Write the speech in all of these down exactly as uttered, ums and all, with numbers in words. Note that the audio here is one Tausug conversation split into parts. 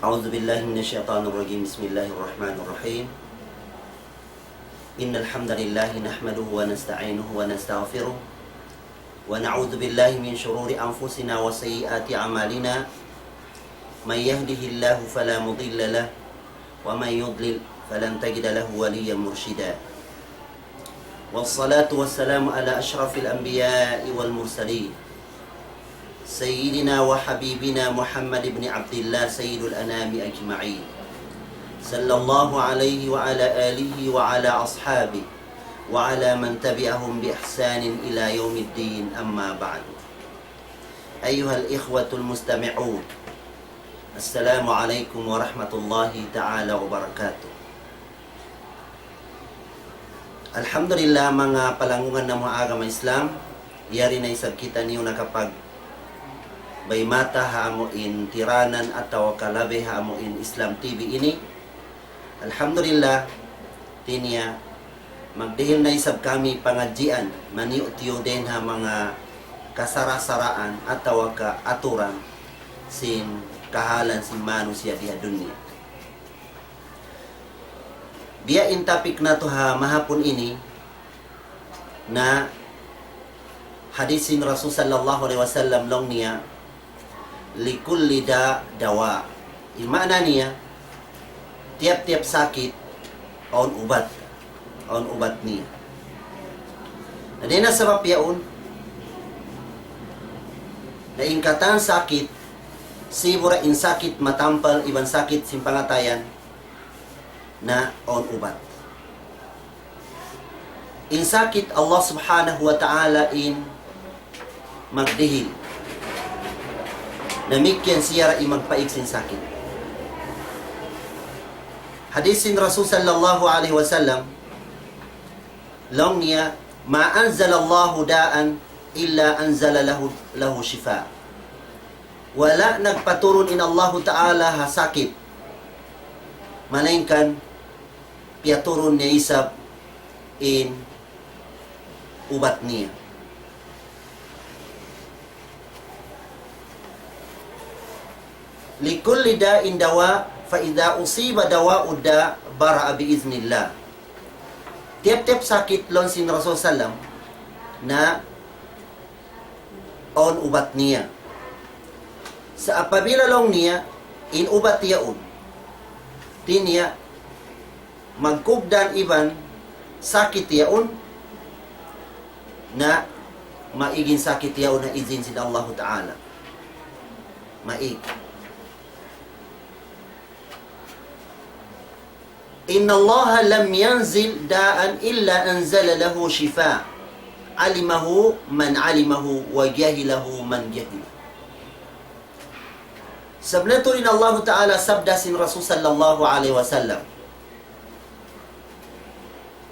أعوذ بالله من الشيطان الرجيم. بسم الله الرحمن الرحيم. إن الحمد لله نحمده ونستعينه ونستغفره، ونعوذ بالله من شرور أنفسنا وسيئات أعمالنا. من يهده الله فلا مضل له، ومن يضلل فلن تجد له وليا مرشدا. والصلاة والسلام على أشرف الأنبياء والمرسلين، سيدنا وحبيبنا محمد بن عبد الله، سيد الأنام أجمعين، صلى الله عليه وعلى آله وعلى أصحابه وعلى من تبعهم بإحسان إلى يوم الدين، أما بعد. أيها الإخوة المستمعون، السلام عليكم ورحمة الله تعالى وبركاته. Alhamdulillah, manga palanggungan namu' ha agama Islam, yari na isab kitaniyu nakapagbaymata ha amu in tiranan atawa kalabi ha amu in Islam T V ini. Alhamdulillah, hati niya, magdihil na isab kami pangadjian, maniyu-tiyu dayn ha manga kasara-saraan atawa kaaturan sin kahalan sin manusiya' di ha dunya. Biya' in topic natu' ha mahapun ini, na hadis sin Rasul sallallahu alayhi wasallam, laung niya, لكل داء دواء. In maana niya, tiyap-tiyap sakit, awn ubat. Awn ubat niya. Na dayn ha sabab yaun, na in katan sakit, sibu' da in sakit matampal iban sakit sin pangatayan, na awn ubat. In sakit, Allah Subhanahu wa Ta'ala in magdihil. Damikkiyan siya ra in magpaig sin sakit. Hadis sin Rasul sallallahu alayhi wasallam, laung niya, ما أنزل الله داء إلا أنزل له، له شفاء. Wala' nagpaturun in Allahu Ta'ala ha sakit, malaingkan piyaturun niya isab in ubat niya. لكل داء دواء، فإذا أصيب دواء الداء برأ بإذن الله. Tiyap-tiyap sakit, laung sin Rasul sallam, na awn ubat niya. Sa' apabila laung niya, in ubat yaun, hati niya, magkugdan iban sakit yaun, na maig in sakit yaun ha izin sin Allahu Ta'ala. Maig. إن الله لم ينزل داء إلا أنزل له شفاء، علمه من علمه وجهله من جهله. Sabunnal tuud in Allahu Ta'ala, sabda sin Rasul sallallahu alayhi wasallam,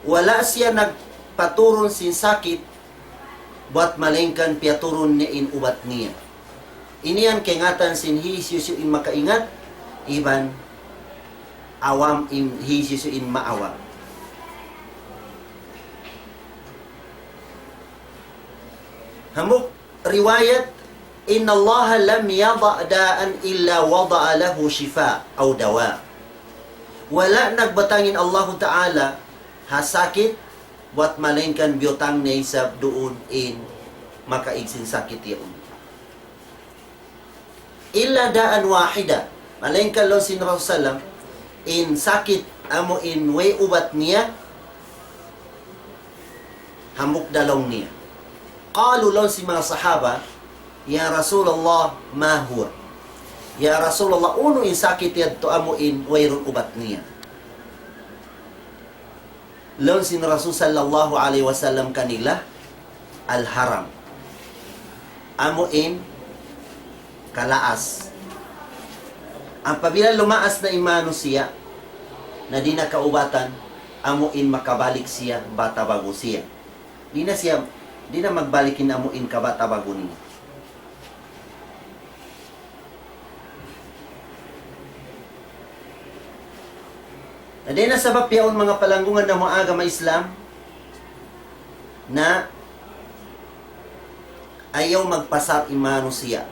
wala' siya nagpaturun sin sakit buat malaingkan piyaturun niya in ubat niya. Ini yan kaingatan sin hisiyu-siyu in makaingat, iban awam in hisiyu-siyu in maawam. Hambuuk riwayat, إن الله لم يضع داء إلا وضع له شفاء أو دواء. Wala' nagbutang in Allahu Ta'ala ha sakit, buat malaingkan biyutang niya isab duun in makaig sin sakit yaun. إلا داء واحدا. Malaingkan laung sin Rasul sallam, in sakit amu in way ubat niya, hambuuk da laung niya. قالوا, laung sin manga sahaba, يا رسول الله ما هو؟ Ya Rasulullah, unu in sakit yadtu amu in wayruun ubat niya? Laung sin Rasul sallallahu alayhi wasallam kanila, الهرم. Amu in kalaas. Apabila lumaas na in manusiya', na di' na kaubatan, amu in makabalik siya, bata' ba'gu siya. Di' na siya, di' na magbalik in amu in kabata' ba'gu niya. Na dayn ha sabab yaun, manga palanggungan namu' ha agama Islam, na ayaw magpasar in manusiya'.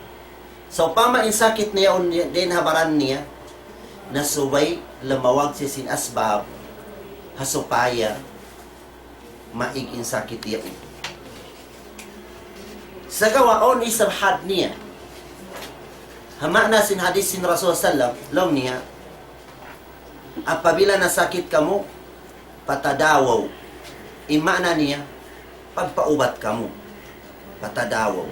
Sawpama in sakit niya yaun dayn ha baran niya, Na subay lamawag siya sin asbab ha supaya maig in sakit yaun. Sagawa' awn isab had niya. Ha maana sin hadith sin Rasul sallam, laung niya, apabila nasakit kamu, patadawaw. In maana niya, pagpaubat kamu. Patadawaw.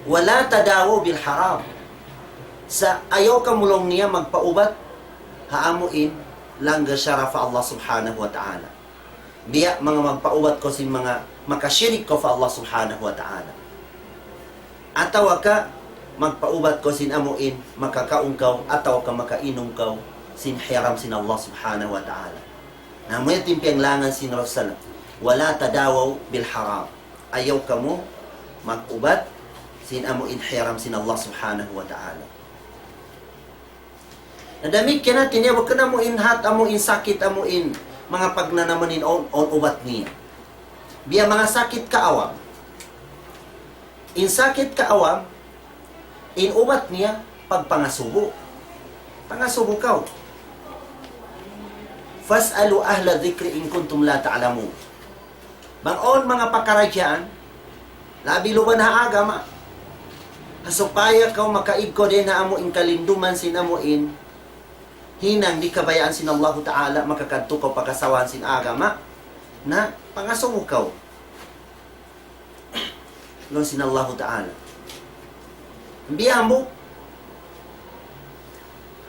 Wala tadawaw bil haram. Sa' ayaw kamu laung niya magpaubat ha amu in langgal sara' pa Allah Subhanahu wa Ta'ala. Biya' manga magpaubat kaw sin manga makashirik kaw pa Allah Subhanahu wa Ta'ala. Atawa ka magpaubat kaw sin amu in makakaun kaw, atawa ka makainum kaw sin hiyaram sin Allah Subhanahu wa Ta'ala. Na amu yan in piyanglangan sin Rasul sallam, wala tadawaw bil haram. Ayaw kamu mag-ubat sin amu in hiyaram sin Allah Subhanahu wa Ta'ala. Na damikkiyan na tiniyawa' ka na amu in hat, amu in sakit, amu in manga pagnanaman in awn, awn ubat niya. Biya' manga sakit kaawam. In sakit kaawam, in ubat niya, pagpangasubu. Pangasubu kaw. فاسألوا أهل الذكر إن كنتم لا تعلمون. Bang awn manga pakaradjaan, labi luba na ha agama. Ha supaya kaw makaig kaw dayn ha amu in kalinduman sin amu in hinang di' kabayaan sin Allahu Ta'ala, makakadtu kaw pa kasawahan sin agama, na pangasubu kaw. Laung sin Allahu Ta'ala. Biya' hambuuk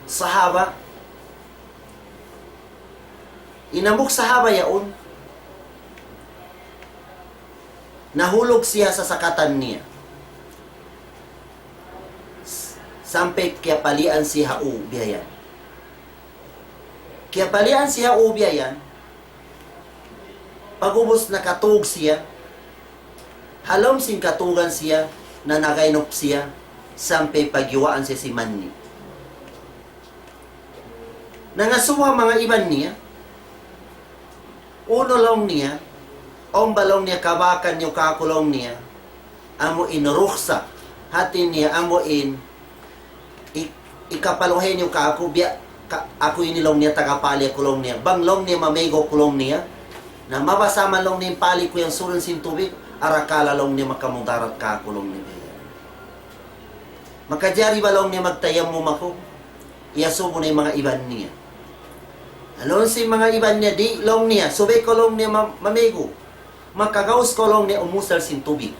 sahaba, in hambuuk sahaba yaun, nahulug siya ha sasakatan niya. S-, sampay kiyapalian siya ha u biya' yan. Kiyapalian siya ha u biya' yan. Pag'ubus nakatug siya, ha lawm sin katugan siya, nanagaynup siya, sampay pagiwaan siya sin mani. Nangasubu ha manga iban niya, unu laung niya, awn ba laung niya kabakan niyu kāku' laung niya, amu in rukhsa, hāti niya amu in i-, ikapaluhay niyu kāku', biya' ka-, aku ini laung niya, taga pali aku laung niya. Bang laung niya, mamigu aku laung niya. Na mabasa' man laung niya in pali ku yan surun sin tubig, arakala' laung niya makamudarat kāku' laung niya. Makajari ba laung niya magtayammum aku? Iyasubu na in manga iban niya. Laung sin manga iban niya, di' laung niya, subay kaw laung niya ma-, mamigu. Makagaus kaw laung niya umusal sin tubig.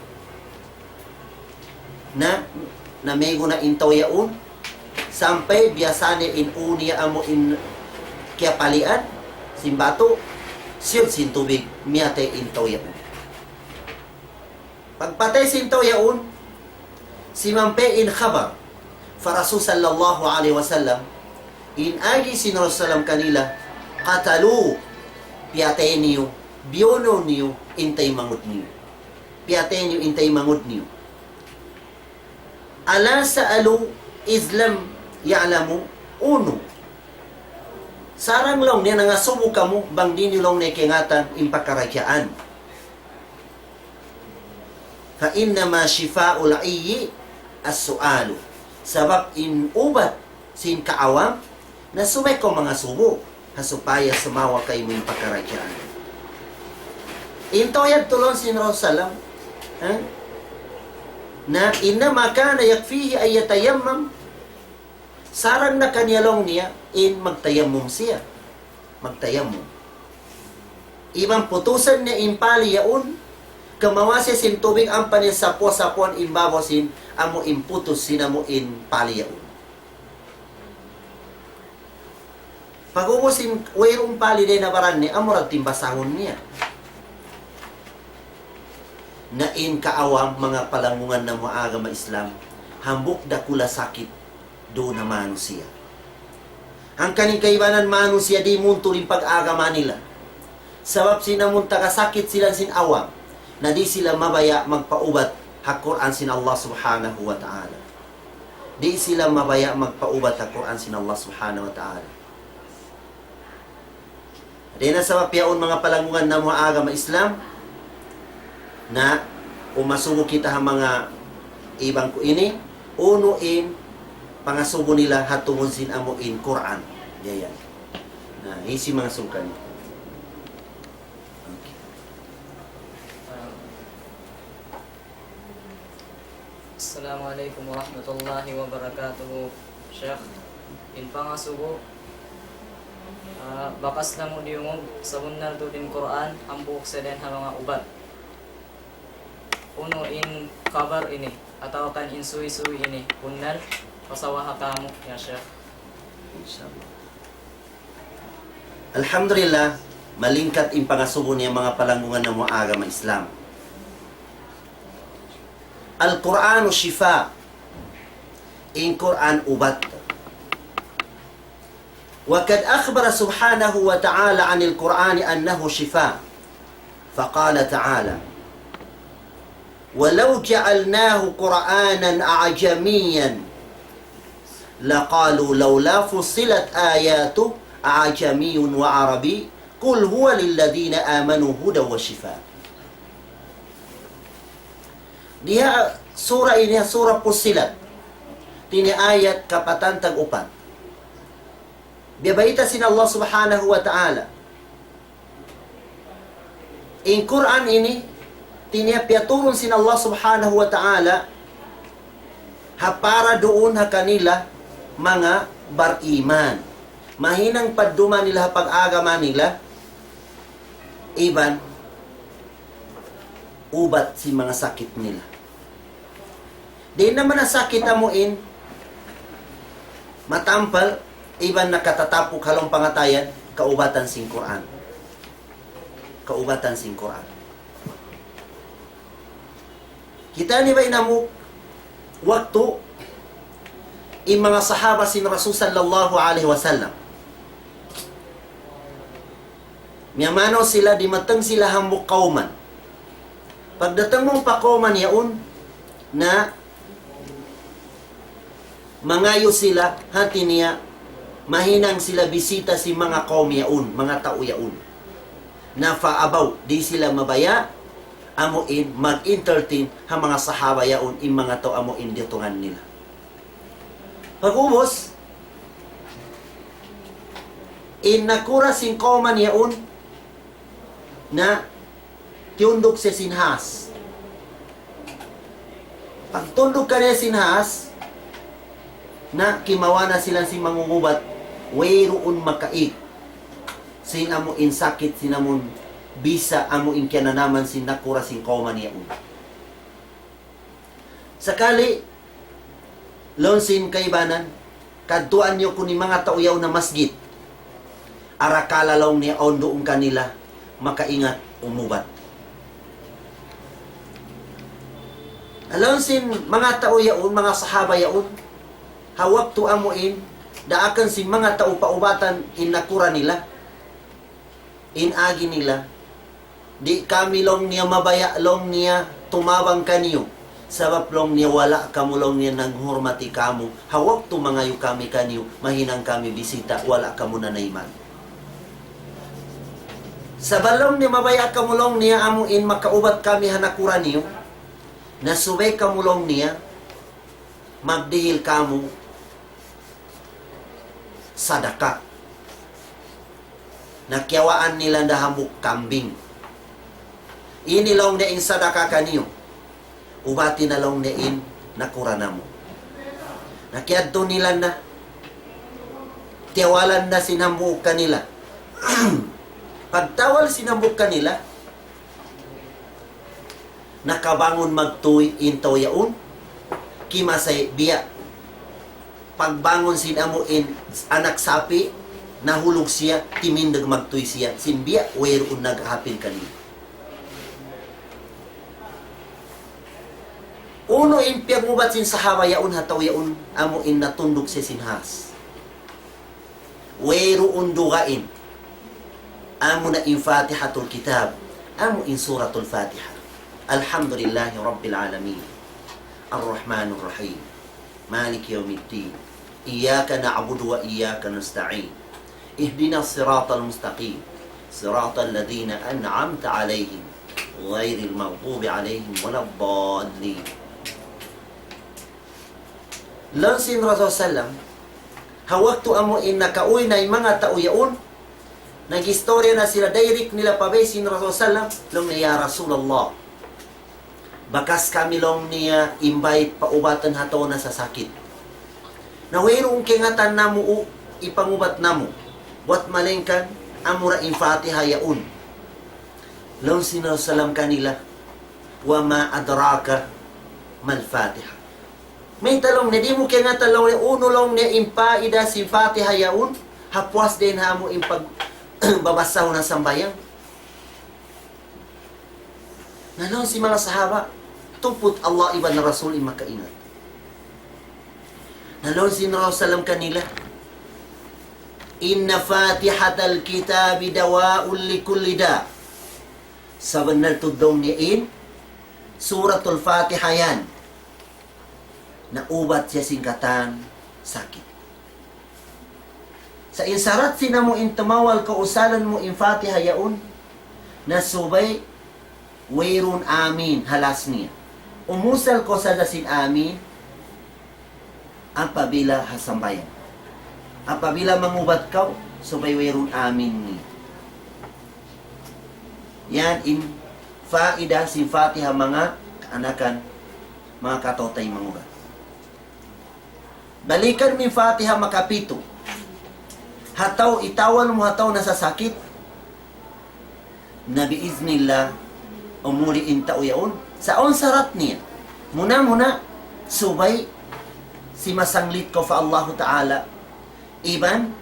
Na, namigu na in tau yaun, sampay biyasa niya in u niya amu in kiyapalian, sin batu, siyud sin tubig, miyatay in tau yaun. Pagpatay sin tau yaun, simampay in khabar pa Rasul sallallahu alayhi wasallam, in agi sin Rasul sallam kanila, قتلوه, piyatay niyu, biyunu niyu, in taymanghud niyu. Piyatay niyu, in taymanghud niyu. ألا سألوا إذ لم يعلموا؟ Unu. Sarang laung niya nangasubu kamu, bang di' niyu laung niya kaingatan in pakaradjaan. فإنما شفاء العي السؤال. Sabab in ubat sin kaawam, na subay kaw mangasubu, ha supaya sumawa kaymu in pakaradjaan. In tau yadtu laung sin Rasul sallam, ha? Na إنما كان يكفيه أن يتيمم, sarang na kaniya laung niya in magtayammum siya. Magtayammum. Iban putusan niya in pali yaun, kamawa' siya sin tubig ampa niya sapuan-sapuan in babaw sin amu in putus sin amu in pali yaun. Pag'ubus in wayruun pali dayn ha baran niya, amu ra timbasahun niya. Na in kaawam manga palanggungan namu' ha agama Islam, hambuuk dakula' sakit duun ha manusiya'. Hangkan in kaibanan manusiya' di' muntul in pag-agama nila. Sabab sin amun taga sakit sila sin awam, na di' sila mabaya' magpaubat ha Qur'an sin Allah Subhanahu wa Ta'ala. Di' sila mabaya' magpaubat ha Qur'an sin Allah Subhanahu wa Ta'ala. Dayn ha sabab yaun manga palanggungan namu' ha agama Islam, na umasubu kita ha manga iban ku ini, unu in pangasubu nila ha tungud sin amu in Qur'an. Yan, yan. Na, hisiyu mangasubu kaniya? Okay. Assalamu alaykum warahmatullahi wabarakatuh. Sheikh, in pangasubu, ah, bakas namu' diyungug, sabunnal tuud in Qur'an, hambuuk siya dayn ha manga ubat. Unu in kabar ini, atawa kan in suysuy ini, bunnal, pasawa ha kamu', ya Sheikh. Inshallah. Alhamdulillah, malingkat in pangasubu niya, manga palanggungan namu' agama Islam. القرآن شفاء. In Qur'an ubat. وقد أخبر سبحانه وتعالى عن القرآن أنه شفاء. فقال تعالى: ولو جعلناه قرآنا أعجميا لقالوا لولا فصلت آياته أعجمي وعربي قل هو للذين آمنوا هدى وشفاء. Diha surah ini, surah Fussilat. Ini ayat kapatan tag upat. Biyabayta' sin Allah Subhanahu wa Ta'ala. In Qur'an ini, tiniya piyaturun sin Allah Subhanahu wa Ta'ala, ha para duun ha kanila manga bariman. Mahinang padduman nila ha pag-agama nila, iban ubat sin manga sakit nila. Di' na man sakit amu in matampal, iban nakatatapuk ha lawm pangatayan, kaubatan sin Qur'an. Kaubatan sin Qur'an. Kita' niyu ba in amu waktu in manga sahaba sin Rasul sallallahu alayhi wasallam. Miyamanaw sila, dimatung sila hambuuk kawman. Pagdatung mawn pa kawman yaun, na mangayu' sila, hati niya, mahinang sila bisita sin manga kawm yaun, manga tau yaun. Na فأبوا, di' sila mabaya', amu in mag-entertain ha manga sahaba yaun, in manga tau amu in diyatungan nila. Pag'ubus, in nakura' sin kawman yaun, na tiyunduk siya sin has. Pagtunduk kaniya sin has, na kimawa' na sila sin mangungubat, wayruun makaig sin amu in sakit, sin amu in bisa, amu in kiyananaman sin nakura' sin kawman yaun. Sakali, laung sin kaibanan, kadtuan niyu kunu' in manga tau yaun ha masjid. Arakala' laung niya awn duun kanila makaingat umubat. Laung sin manga tau yaun, manga sahaba yaun, ha waktu amu in, daakan sin manga tau paubatan in nakura' nila. In agi nila, di' kami laung niya mabaya' laung niya tumabang kaniyu. Sabab laung niya wala' kamu laung niya naghurmati kāmu'. Ha waktu mangayu' kami kaniyu, mahinang kami bisita, wala' kamu nanayman. Sabab laung niya mabaya' kamu laung niya amu in makaubat kami ha nakura' niyu. Na subay kamu laung niya, magdihil kamu sadaka. Na kiyawaan nila da hambuuk kambing. Ini laung niya in sadaka kaniyu. Ubati na laung niya in nakura' namu'. Na kiyadtu nila na. Tiyawalan na sin hambuuk kanila. Pagtawal sin hambuuk kanila, nakabangun magtuy in tau yaun, kimasay biya'. Pagbangun sin amu in anak sapi', nahulug siya, timindug magtuy siya, sin biya' wayruun naghapil kaniya. Unu in piyag'ubat sin sahaba yaun ha tau yaun, amu in natunduk siya sin has. Wayruun dugaing. Amu na in Fatihatul Kitab. Amu in Suratul Fatiha. الحمد لله رب العالمين. الرحمن الرحيم. مالك يوم الدين. إياك نعبد وإياك نستعين. اهدنا الصراط المستقيم. صراط الذين أنعمت عليهم. غير المغضوب عليهم ولا الضالين. Laung sin Rasul sallam, ha waktu amu in nakauwi na in manga tau yaun, nag-istorya na sila, direct nila pa bay sin Rasul sallam, laung niya, "Ya Rasulullah, bakas kami," laung niya, "in bayt paubatan ha tau nasasakit. Na wayruun kaingatan namu' ipangubat namu', buwat malayngkan amura in Fatiha yaun." Laung sin Rasul sallam kanila, "Wa ma adraka mal Fatiha." Mayta' laung niya, di' mu kaingatan laung niya, unu laung niya in paida sin Fatiha yaun, ha puas dayn ha amu in pag-, babasahun ha sambahayang. Na laung sin manga sahaba, tuput Allah iban Rasul in makaingat. Na laung sin Rasul sallam kanila, "Inna Fatihatal Kitabi dawa'un li kulli da." Sabunnal tuud laung niya in Suratul Fatiha yan, na ubat siya sin katan sakit. Sa' in sarat sin amu in tumawal kaw usalan mu in Fatiha yaun, na subay wayruun amin ha last niya. Umusal kaw sadja sin amin apabila ha sambahayang. Apabila mangubat kaw, subay wayruun amin niya. Yan in faida sin Fatiha, manga kaanakan, manga kataw-taymanghuran. Balikan mu in Fatiha makapitu. Ha tau, itawal mu ha tau nasasakit. Na biiznillah, umuli in tau yaun. Sa' awn sarat niya. Muna-muna, subay simasanglit kaw pa Allahu Ta'ala. Iban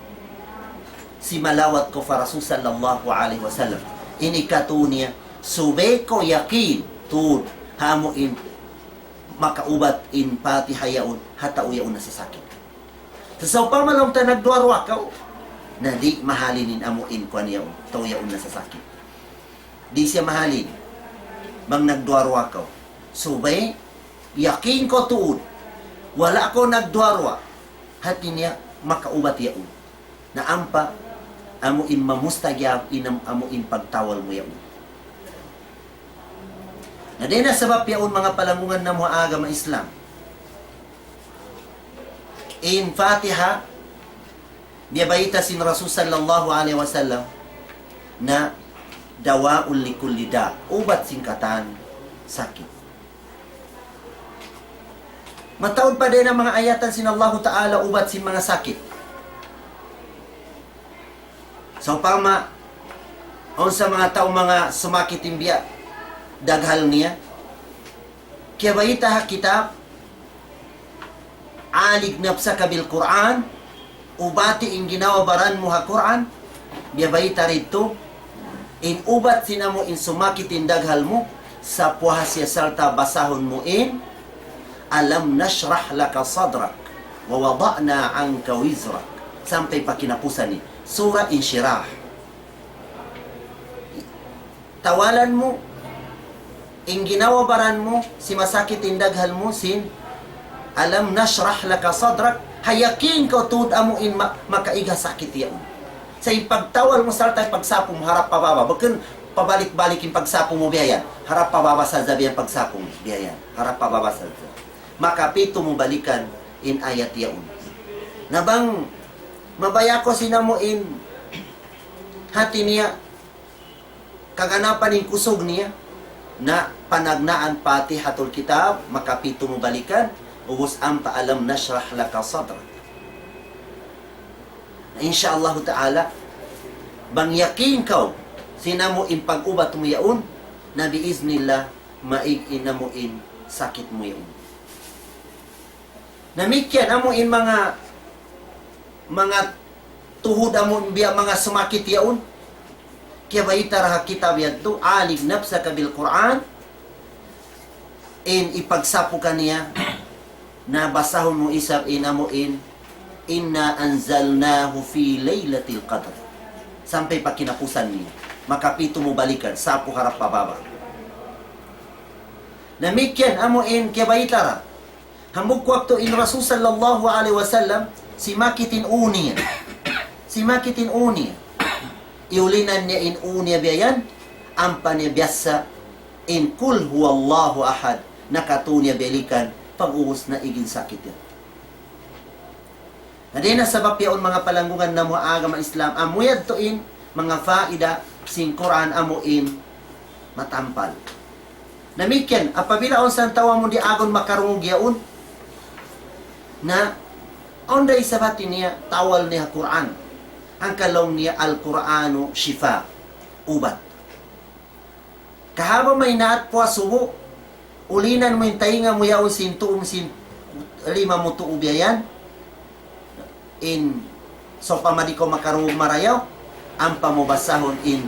simalawat kaw pa Rasul sallallahu alayhi wasallam. In ikatu niya, subay kaw yakin tuud ha amu in makaubat in Fatiha yaun ha tau yaun nasasakit. Sa' sawpama laung ta nagduwa-ruwa kaw, na di' mahalin in amu in kuwan yaun, tau yaun nasasakit. Di' siya mahalin bang nagduwa-ruwa kaw. Subay yakin kaw tuud. Wala' kaw nagduwa-ruwa, hati niya makaubat yaun. Na ampa amu in mamustajab in am-, amu in pagtawal mu yaun. Na dayn ha sabab yaun, manga palanggungan namu' ha agama Islam, in Fatiha, biyabayta' sin Rasul sallallahu alayhi wasallam, na dawa'un li kulli da, ubat sin katan sakit. Mataud pa dayn ha manga ayatan sin Allahu Ta'ala ubat sin manga sakit. Sawpama, awn sa manga tau manga sumakit in biya' daghal niya, kiyabayta' ha kitab, "Alij nafsaka bil Qur'an," ubati in ginhawa-baran mu ha Qur'an, biyabayta' didtu, in ubat sin amu in sumakit in daghal mu, sa' puas siya sarta' basahun mu in, "Alam nashrah laka sadrak, wa wada'na anka wizrak." Sampay pa kinapusan niya. Surah Inshirah. Tawalan mu, in ginhawa-baran mu, simasakit in daghal mu, sin, "Alam nashrah laka sadrak," ha yakin kaw tuud amu in ma-, makaiga sakit yaun. Sa' in pagtawal mu sarta' in pagsapu mu harap pa baba', bukun pabalik-balik in pagsapu mu biya' yan. Harap pa baba' sadja biya' yan pagsapu mu, biya' yan. Harap pa baba' sadja. Makapitu mu balikan in ayat yaun. Na bang mabaya' kaw sin amu in hati niya, kaganapan in kusug niya, na panagnaan Fatihatul Kitab, makapitu mu balikan, ubus ampa "Alam nashrah laka sadrak." Na insha Allahu ta'ala, bang yakin kaw sin amu in pag-ubat mu yaun, na biiznillah, maig in amu in sakit mu yaun. Damikkiyan amu in manga, manga tuhud amu in biya' manga sumakit yaun. Kiyabayta' da ha kitab yadtu, "Alij nafsaka bil Qur'an." In ipagsapu kaniya, na basahun mu isab in amu in, "Inna anzalnahu fi laylatil qadr." Sampay pa kinapusan niya. Makapitu mu balikan, sapu harap pa baba'. Damikkiyan amu in kiyabayta' da. Hambuuk waktu in Rasul sallallahu alayhi wasallam, simakit in ū niya. Simakit in ū niya. Iyulinan niya in ū niya biya' yan, ampa niya biyassa in Qul huwallahu ahad, nakatū niya biyalikan, pag'ubus naig in sakit yan. Na dayn ha sabab yaun, manga palanggungan namu' ha agama Islam, amu yadtu in manga faida sin Qur'an amu in matampal. Damikkiyan, apabila awn sa tau amu di' agun makarungug yaun, na awn da isab hati niya tawal niya ha Qur'an. Hangkan laung niya, "Al-Qur'anu shifa," ubat. Kahaba' maynaat puas subu, ulinan mu in taynga mu yaun sin tuu, sin lima mu tuu biya' yan. In, sawpama di' kaw makarungug marayaw, ampa mu basahun in,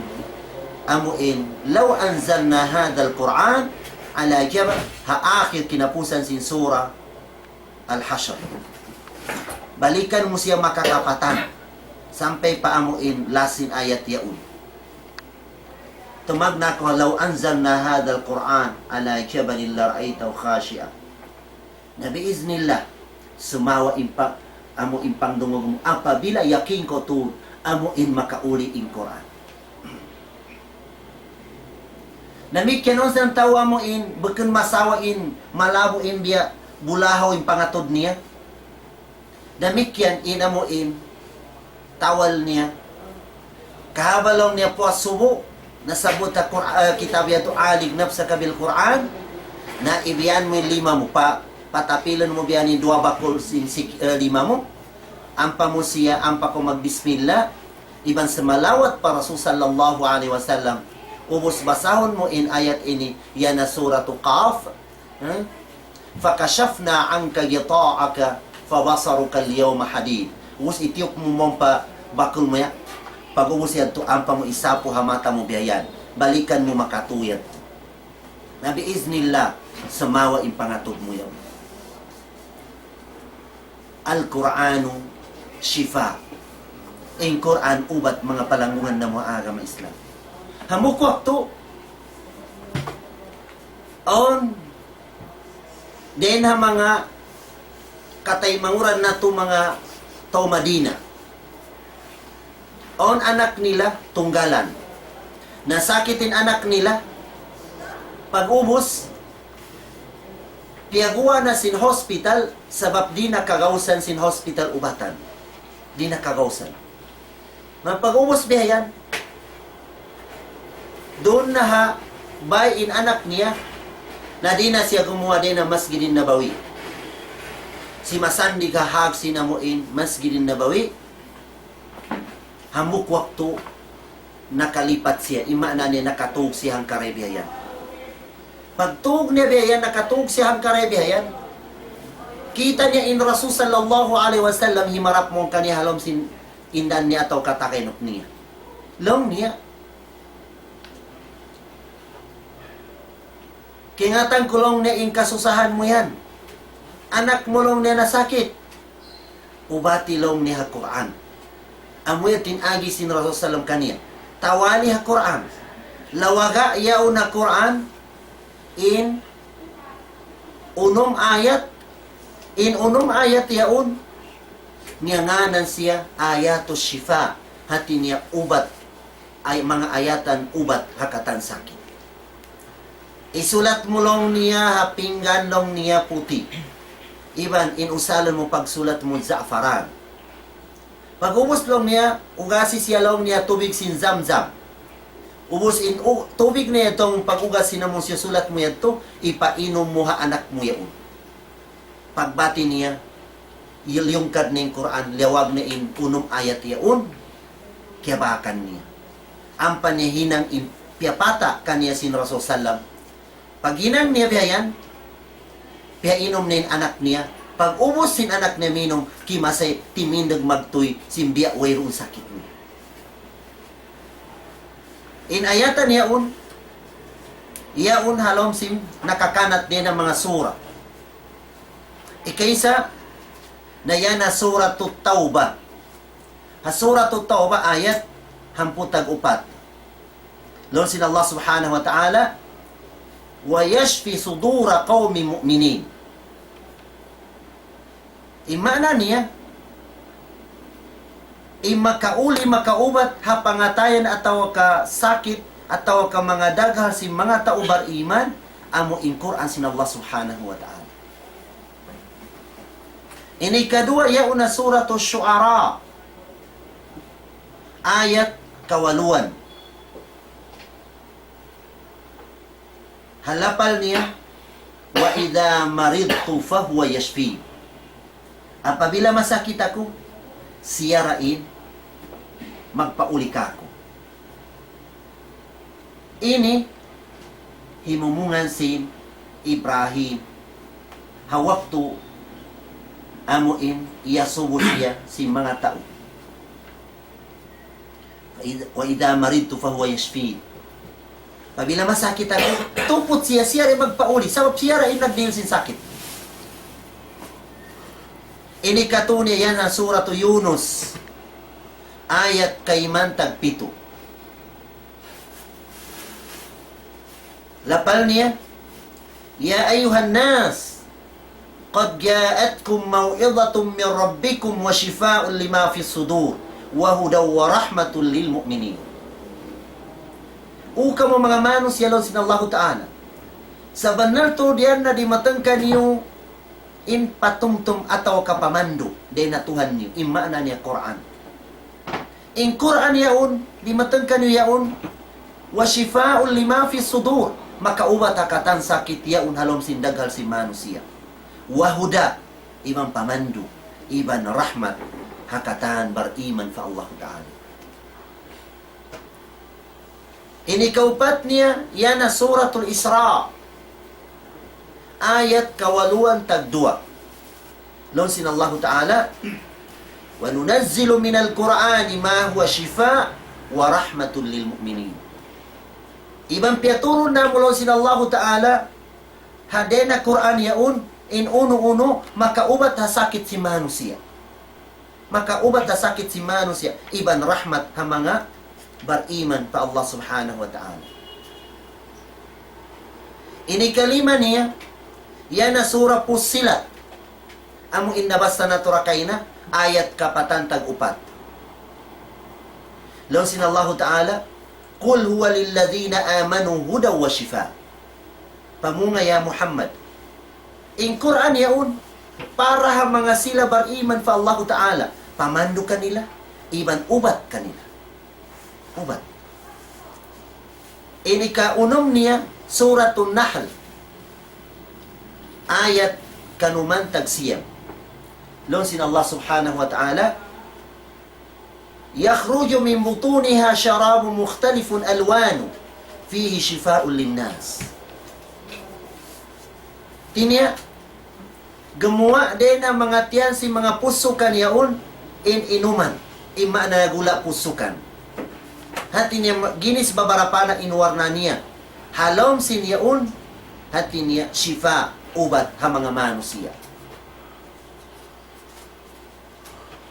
amu in, "Law anzalna hadhal Qur'an ala jabal," ha akhir kinapusan sin Surah Al-Hashr. Balikan mu siya makakapatan, sampay pa amu in last sin ayat yaun. Tumagna' kaw, "Law anzalna hadhal Qur'an ala jabalin lara'aytahu khashi'a." Na biiznillah, sumawa in pa-, amu in pangdungug mu, apabila yakin kaw tuud, amu in makauli in Qur'an. Damikkiyan awn sa tau amu in, bukun masawa in, malabo' in biya' bulahaw in pangatud niya. Damikkiyan in amu in tawal niya. Kahaba' laung niya puas subu, nasabbut ha Qur-, eh, kitab yadtu, "Alig nafsaka bil Qur'an." Na ibiyan mu in lima mu pa, patapilun mu biya' ini duwa bakul sin sik-, eh, lima mu. Ampa mu siya, ampa kaw magbismillah. Iban sumalawat pa Rasul sallallahu alayhi wasallam. Ubus basahun mu in ayat ini, yan na Suratu Qaf. Hmm? "Fakashafna anka ghita'aka fabasaruka al-yawma hadid." Ubus itiyuk mu mawn pa bakul mu ya. Pag-ubus yadtu ampa mu isapu ha mata mu biya' yan. Balikan mu makatūy yadtu. Na biiznillah, sumawa in pangatud mu yan. Al-Qur'anu shifa. In Qur'an ubat, manga palanggungan namu' ha agama Islam. Hambuuk waktu, awn dayn ha manga kataymanghud natu' manga tau Madina. Awn anak nila tunggalan. Nasakit in anak nila. Pag-ubus, piyaguwa' na sin hospital, sabab di' na kagausan sin hospital ubatan. Di' na kagausan. Na pag-ubus biya' yan, duun na ha bay in anak niya, na di' na siya gumuwa' dayn ha Masjidin Nabawi. Simasandig ha hag sin amu in Masjidin Nabawi, hambuuk waktu nakalipat siya, in maana niya nakatūg siya hangkaray biya' yan. Pagtūg niya biya' yan, nakatūg siya hangkaray biya' yan. Kita' niya in Rasul sallallahu alayhi wasallam himarap mawn kaniya ha lawm sin indan niya atawa katakainuk niya. Laung niya, "Kaingatan ku," laung niya, "in kasusahan mu yan. Anak mu," laung niya, "nasakit. Ubati," laung niya, "ha Qur'an." Amu yadtu in agi sin Rasul sallam kaniya. Tawali ha Qur'an. Lawaga yaun ha Qur'an in unum ayat, in unum ayat yaun, niyangānan siya ayatus shifa, hāti niya ubat, ay, manga ayatan ubat ha katan sakit. Isulat mu laung niya ha pinggan laung niya puti'. Iban in usalun mu pagsulat mu za'faran. Pag-ubus laung niya, ugasi siya laung niya tubig sin Zamzam. Ubus in u-, tubig niya yadtu, pag-ugas sin amu in siyusulat mu yadtu, ipainum mu ha anak mu yaun. Pagbati' niya, liyungkad niya in Qur'an, liyawag niya in unum ayat yaun, kiyabakan niya. Ampa niya hinang in piyapata' kaniya sin Rasul sallam. Paghinang niya biya' yan, piyainum niya in anak niya. Pag-ubus sin anak niya minum, kimasay, timindug magtūy, sin biya' wayruun sakit niya. In ayatan yaun, yaun ha lawm sin nakakanat dayn ha manga sura. Ikaisa, na yan ha Suratut Tawbah. Ha Suratut Tawbah ayat hangpu' tag-upat. Laung sin Allah Subhanahu wa Ta'ala, "ويشفي صدور قوم مؤمنين." In maana niya, in makauli, makaubat ha pangatayan atawa ka sakit atawa ka manga daghal sin manga tau bariman, amu in Qur'an sin Allah Subhanahu wa Ta'ala. Ini kaduwa, yaun na Suratul Shu'ara, ayat kawaluan. Ha lapal niya, وإذا مرضت فهو يشفين. Apabila masakit aku, siya ra in magpauli kāku'. Ini himumungan sin Ibrahim ha waktu amu in iyasubu siya sin manga tau. وإذا مرضت فهو يشفين. Apabila masakit aku, tuput siya, siya ra in magpauli, sabab siya ra in nagdihil sin sakit. Ini katu' niya yan ha Suratu Yunus, ayat kayman tagpitu. Lapal niya, يا أيها الناس قد جاءتكم موعظة من ربكم وشفاء لما في الصدور وهدى ورحمة للمؤمنين. O kamu manga manusiya', laung sin Allahu Ta'ala, sabannal tuud yan na dimatung kaniyu in patumtum atawa ka pamandu' dayn ha Tuhan niyu, in maana niya Qur'an. In Qur'an yaun, dimatung kaniyu yaun, وشفاء لما في الصدور, makaubat ha katan sakit yaun ha lawm sin daghal sin manusiya'. وهدى, iban pamandu', iban rahmat ha katan bariman pa Allahu Ta'ala. Ini kaupat niya, yan na Suratul Isra, ayat kawaluan tagduwa. Laung sin Allahu Ta'ala, وننزل من القرآن ما هو شفاء ورحمة للمؤمنين. Iban piyaturun namu', laung sin Allahu Ta'ala, ha dayn ha Qur'an yaun, in unu-unu makaubat ha sakit sin manusiya'. Makaubat ha sakit sin manusiya', iban rahmat ha manga bariman pa Allah Subhanahu wa Ta'ala. Ini kalima niya, yan na Surah Fussilat. Amu in nabasa natu' ra kayna, ayat kapatan tag-upat. Laung sin Allahu Ta'ala, قل هو للذين آمنوا هدى وشفاء. Pamunga ya Muhammad, in Qur'an yaun, para ha manga sila bariman pa Allahu Ta'ala, pamandu' kanila, iban ubat kanila. Ubat. Ini kaunum niya, Suratun Nahl, ayat kanuman tagsiyam. Laung sin Allah Subhanahu wa Ta'ala, يخرج من بطونها شراب مختلف ألوانه فيه شفاء للناس. Hati niya, gumuwa' dayn ha manga tiyan sin manga pusukan yaun in inuman, in maana gula' pusukan. Hati niya, ginis babarapa na in warna niya. Ha lawm sin yaun, hati niya, shifa, ubat ha manga manusiya'.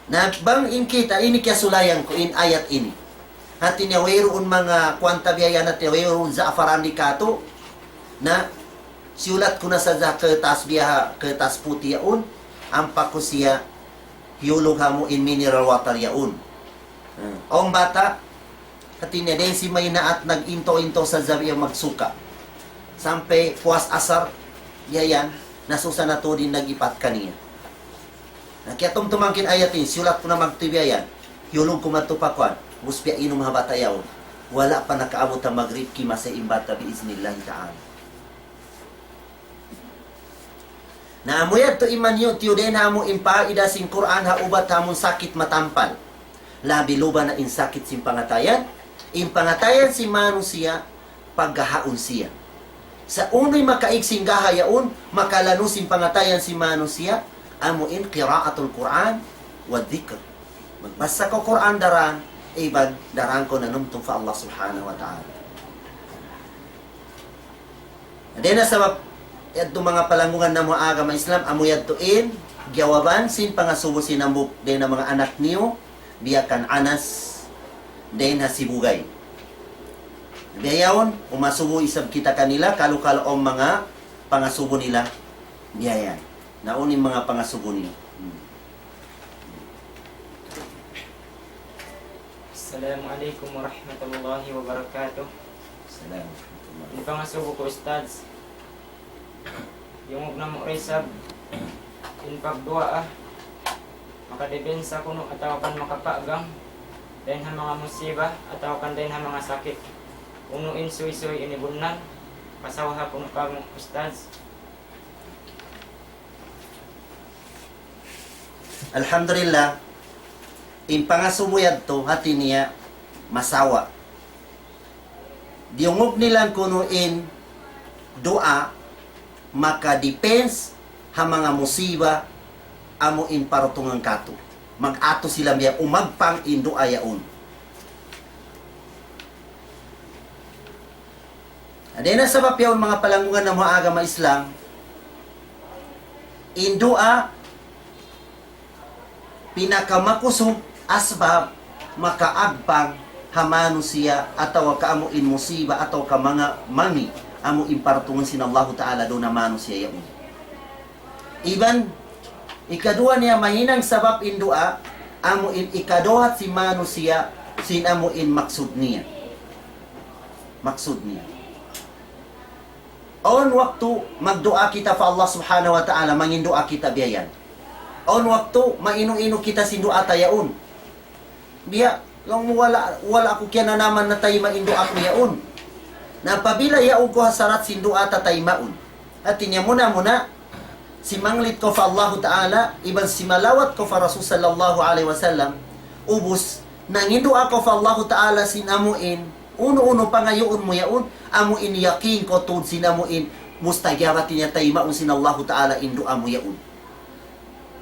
Na bang in kita, ini kiyasulayan ku in ayat ini. Hati niya wayruun manga kuwan ta biya' yan, hati niya wayruun za'afaran di katu'. Na siyulat ku na sadja ha kertas biya' ha, kertas puti' yaun, ampa ku siya hiyulug ha amu in mineral water yaun. Hmm. Awn bata', hati niya dayn sin maynaat nag-into-into sadja biya' magsuka. Sampay puas asar, biya' yan, nasusa na tuud in nag-ipat kaniya. Na kiyatumtuman ku in ayat ini, siyulat ku na magtuy biya' yan. Hiyulug ku madtu pa kuwan, ubus biya' inum ha bata' yaun. Wala' pa nakaabut ha magrib, kimasa in bata' biiznillahi ta'ala. Na amu yadtu in manyu' tiyudayn namu' in paida sin Qur'an ha ubat ha amun sakit matampal. Labi luba na in sakit sin pangatayan, in pangatayan sin manusiya' paggahaun siya. Sa' unu in makaig sin gaha yaun, makalanu sin pangatayan sin manusiya', amu in qiraatul Qur'an wa dhikr. Magbasa kaw Qur'an daran, iban daran kaw nanumtum pa Allah Subhanahu wa Ta'ala. Dayn ha sabab, yadtu manga palanggungan namu' ha agama Islam, amu yadtu in jawaban sin pangasubu sin hambuuk dayn ha manga anak niyu, biya' kan Anas, dayn ha Sibugay. Biya' yaun, umasubu isab kita kanila, kalu-kalu awn manga pangasubu nila, biya' yan. Na unu in manga pangasubu niyu. Hmm. Assalamu alaykum warahmatullahi wabarakatuh. Salam warahmatullahi. In pangasubu ku, Ustadz, yungug namu' ra isab in pagduwaa Depensa kunu' atawa kan makapagang dayn ha manga musiba atawa kan dayn ha manga sakit. Unu in suysuy ini bunnal? Pasawha kunu' kamu, Ustadz. Alhamdulillah, in pangasubu yadtu hati niya masawa. Diyungug nila kunu' in duwaa maka-depends ha manga musiba amu in parutungan katu'. Mag-atu sila biya' umagpang in duwaa yaun. Dayn ha sabab yaun manga palanggungan namu' ha agama Islam, in duwaa pinakamakusug asbab makaagpang ha manusiya' atawa ka amu in musiba atawa ka manga mami amu in parutungan sin Allahu Ta'ala duun ha manusiya' yaun. Iban, ikaduwa niya mahinang sabab in duwaa, amu in ikaduhat sin manusiya' sin amu in maksud niya. Maksud niya. Awn waktu magduwaa kita pa Allah Subhanahu wa Ta'ala, manginduwaa kita biya' yan. Awn waktu mainu-inu kita sin duwaa ta yaun. Biya', laung mu wala', wala' aku kiyananaman na taymaun in duwaa ku yaun. Na apabila yaun kaw ha sarat sin duwaa ta taymaun. Hati niya muna-muna, simanglit kaw pa Allahu Ta'ala, iban simalawat kaw pa Rasul sallallahu alayhi wasallam, ubus, nanginduwaa kaw pa Allahu Ta'ala sin amu in, unu-unu pangayuun mu yaun, amu in yakin kaw tuud sin amu in, mustajab, hati niya taymaun sin Allahu Ta'ala in duwaa mu yaun.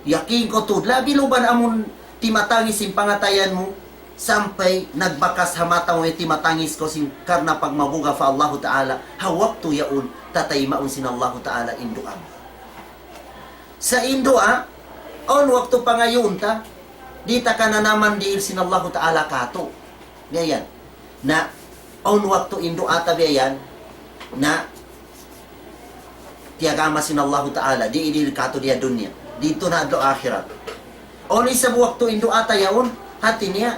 Yakin kaw tuud, labi luban amun timatangis in pangatayan mu, sampay nagbakas ha mata mu in timatangis kaw sin karna' pagmabuga' pa Allahu Ta'ala, ha waktu yaun, tataymaun sin Allahu Ta'ala in duwaa mu. Sa' in duwaa, awn waktu pangayuun ta, di' ta kananaman dihil sin Allahu Ta'ala katu'. Biya' yan. Na, awn waktu in duwaa ta biya' yan, na, tiyagama sin Allahu Ta'ala, di' idihil katu' di ha dunya. Didtu na adlaw akhirat. Awn isab waktu in duwaa ta yaun, hati niya,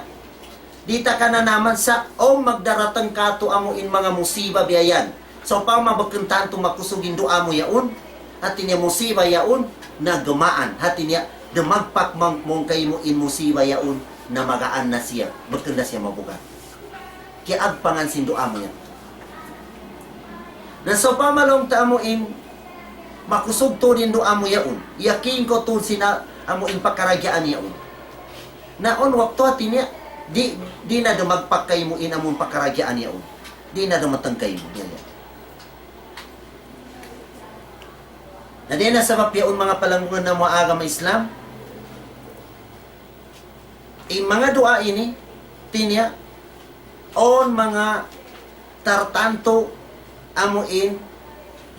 di' ta kananaman sa' awn magdaratang katu' amu in manga musiba biya' yan. Sawpama bukun tantu makusug in duwaa mu yaun, hati niya musiba yaun, na gumaan, hati niya, dumagpak mang, mung kaymu in musiba yaun, na magaan na siya, bukun na siya mabuga'. Kiyaagpangan sin duwaa mu yan. Na sawpama laung ta amu in makusug tuud in duwaa mu yaun, yakin kaw tuud sin amu in pakaragyaan yaun. Na awn waktu hati niya, di', di' na dumagpak kaymu in amu in pakaragyaan yaun. Di' na dumatung kaymu. Yan, yan. Na dayn ha sabab yaun manga palanggungan namu' ha agama Islam, in manga duwaa ini, hati niya, awn manga tartantu amu in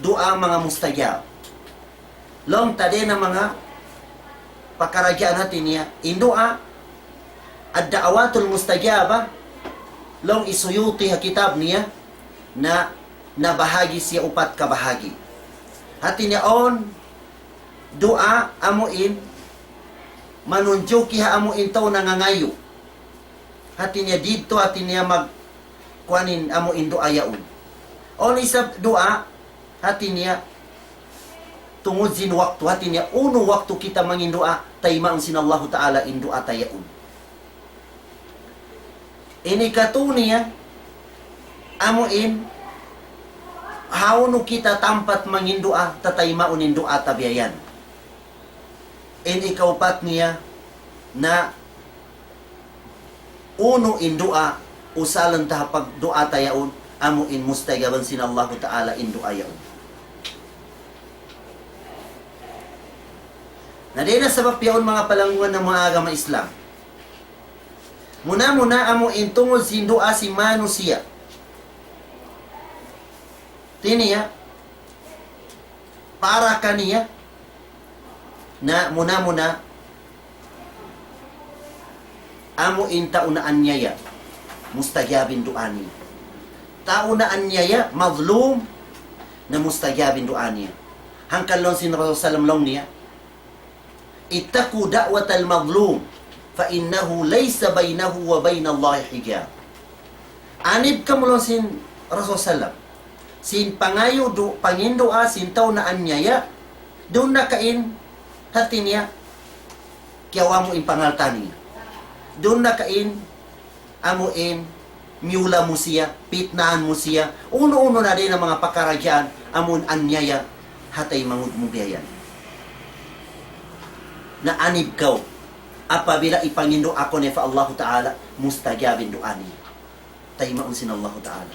duwaa manga mustajab. Laung ta dayn ha manga pakaragyaan hati niya, in duwaa, ad-da'awatul mustajabah, laung hi Suyuti ha kitab niya, na nabahagi' siya upat kabahagi'. Hati niya awn duwaa amu in manunjuki ha amu in tau nangangayu'. Hati niya didtu, hati niya mag-, kuwan in amu in duwaa yaun. Awn isab duwaa, hati niya, tungud sin waktu, hati niya, unu waktu kita manginduwaa, taymaun sin Allahu Ta'ala in duwaa ta yaun. Ini katu' niya, amu in, hawnu kita tampat manginduwaa, tataymaun in duwaa ta biya' yan. In ikaupat niya, na unu in duwaa, usalan ta ha pagduwaa ta yaun, amu in mustajaban sin Allahu Ta'ala in duwaa yaun. Na dayn ha sabab yaun manga palanggungan namu' ha agama Islam. Muna-muna amu in tungud sin duwaa sin manusiya'. Hati niya, para kaniya, na muna-muna, amu in tau naanyaya, mustajab in duwaa niya. Tau naanyaya, mazlum, na mustajab in duwaa niya. Hangkan laung sin Rasul sallam laung niya, اتقوا دعوة المظلوم فإنه ليس بينه وبين الله حجاب. Anib kamu laung sin Rasul sallam. Sin pangayu' du-, panginduwaa sin tau naanyaya, duun na kain hati niya, Kiyawa' mu in pangalta' niya. Duun na ka in, amu in, miyula mu siya, pitnahan mu siya, unu-unu na dayn ha manga pakaradjaan, amu in anyaya, ha taymanghud mu biya' yan. Na anib kaw, apabila ipangindu'a kaw niya pa Allahu Ta'ala, mustajab in du'a niya. Taymaun sin Allahu Ta'ala.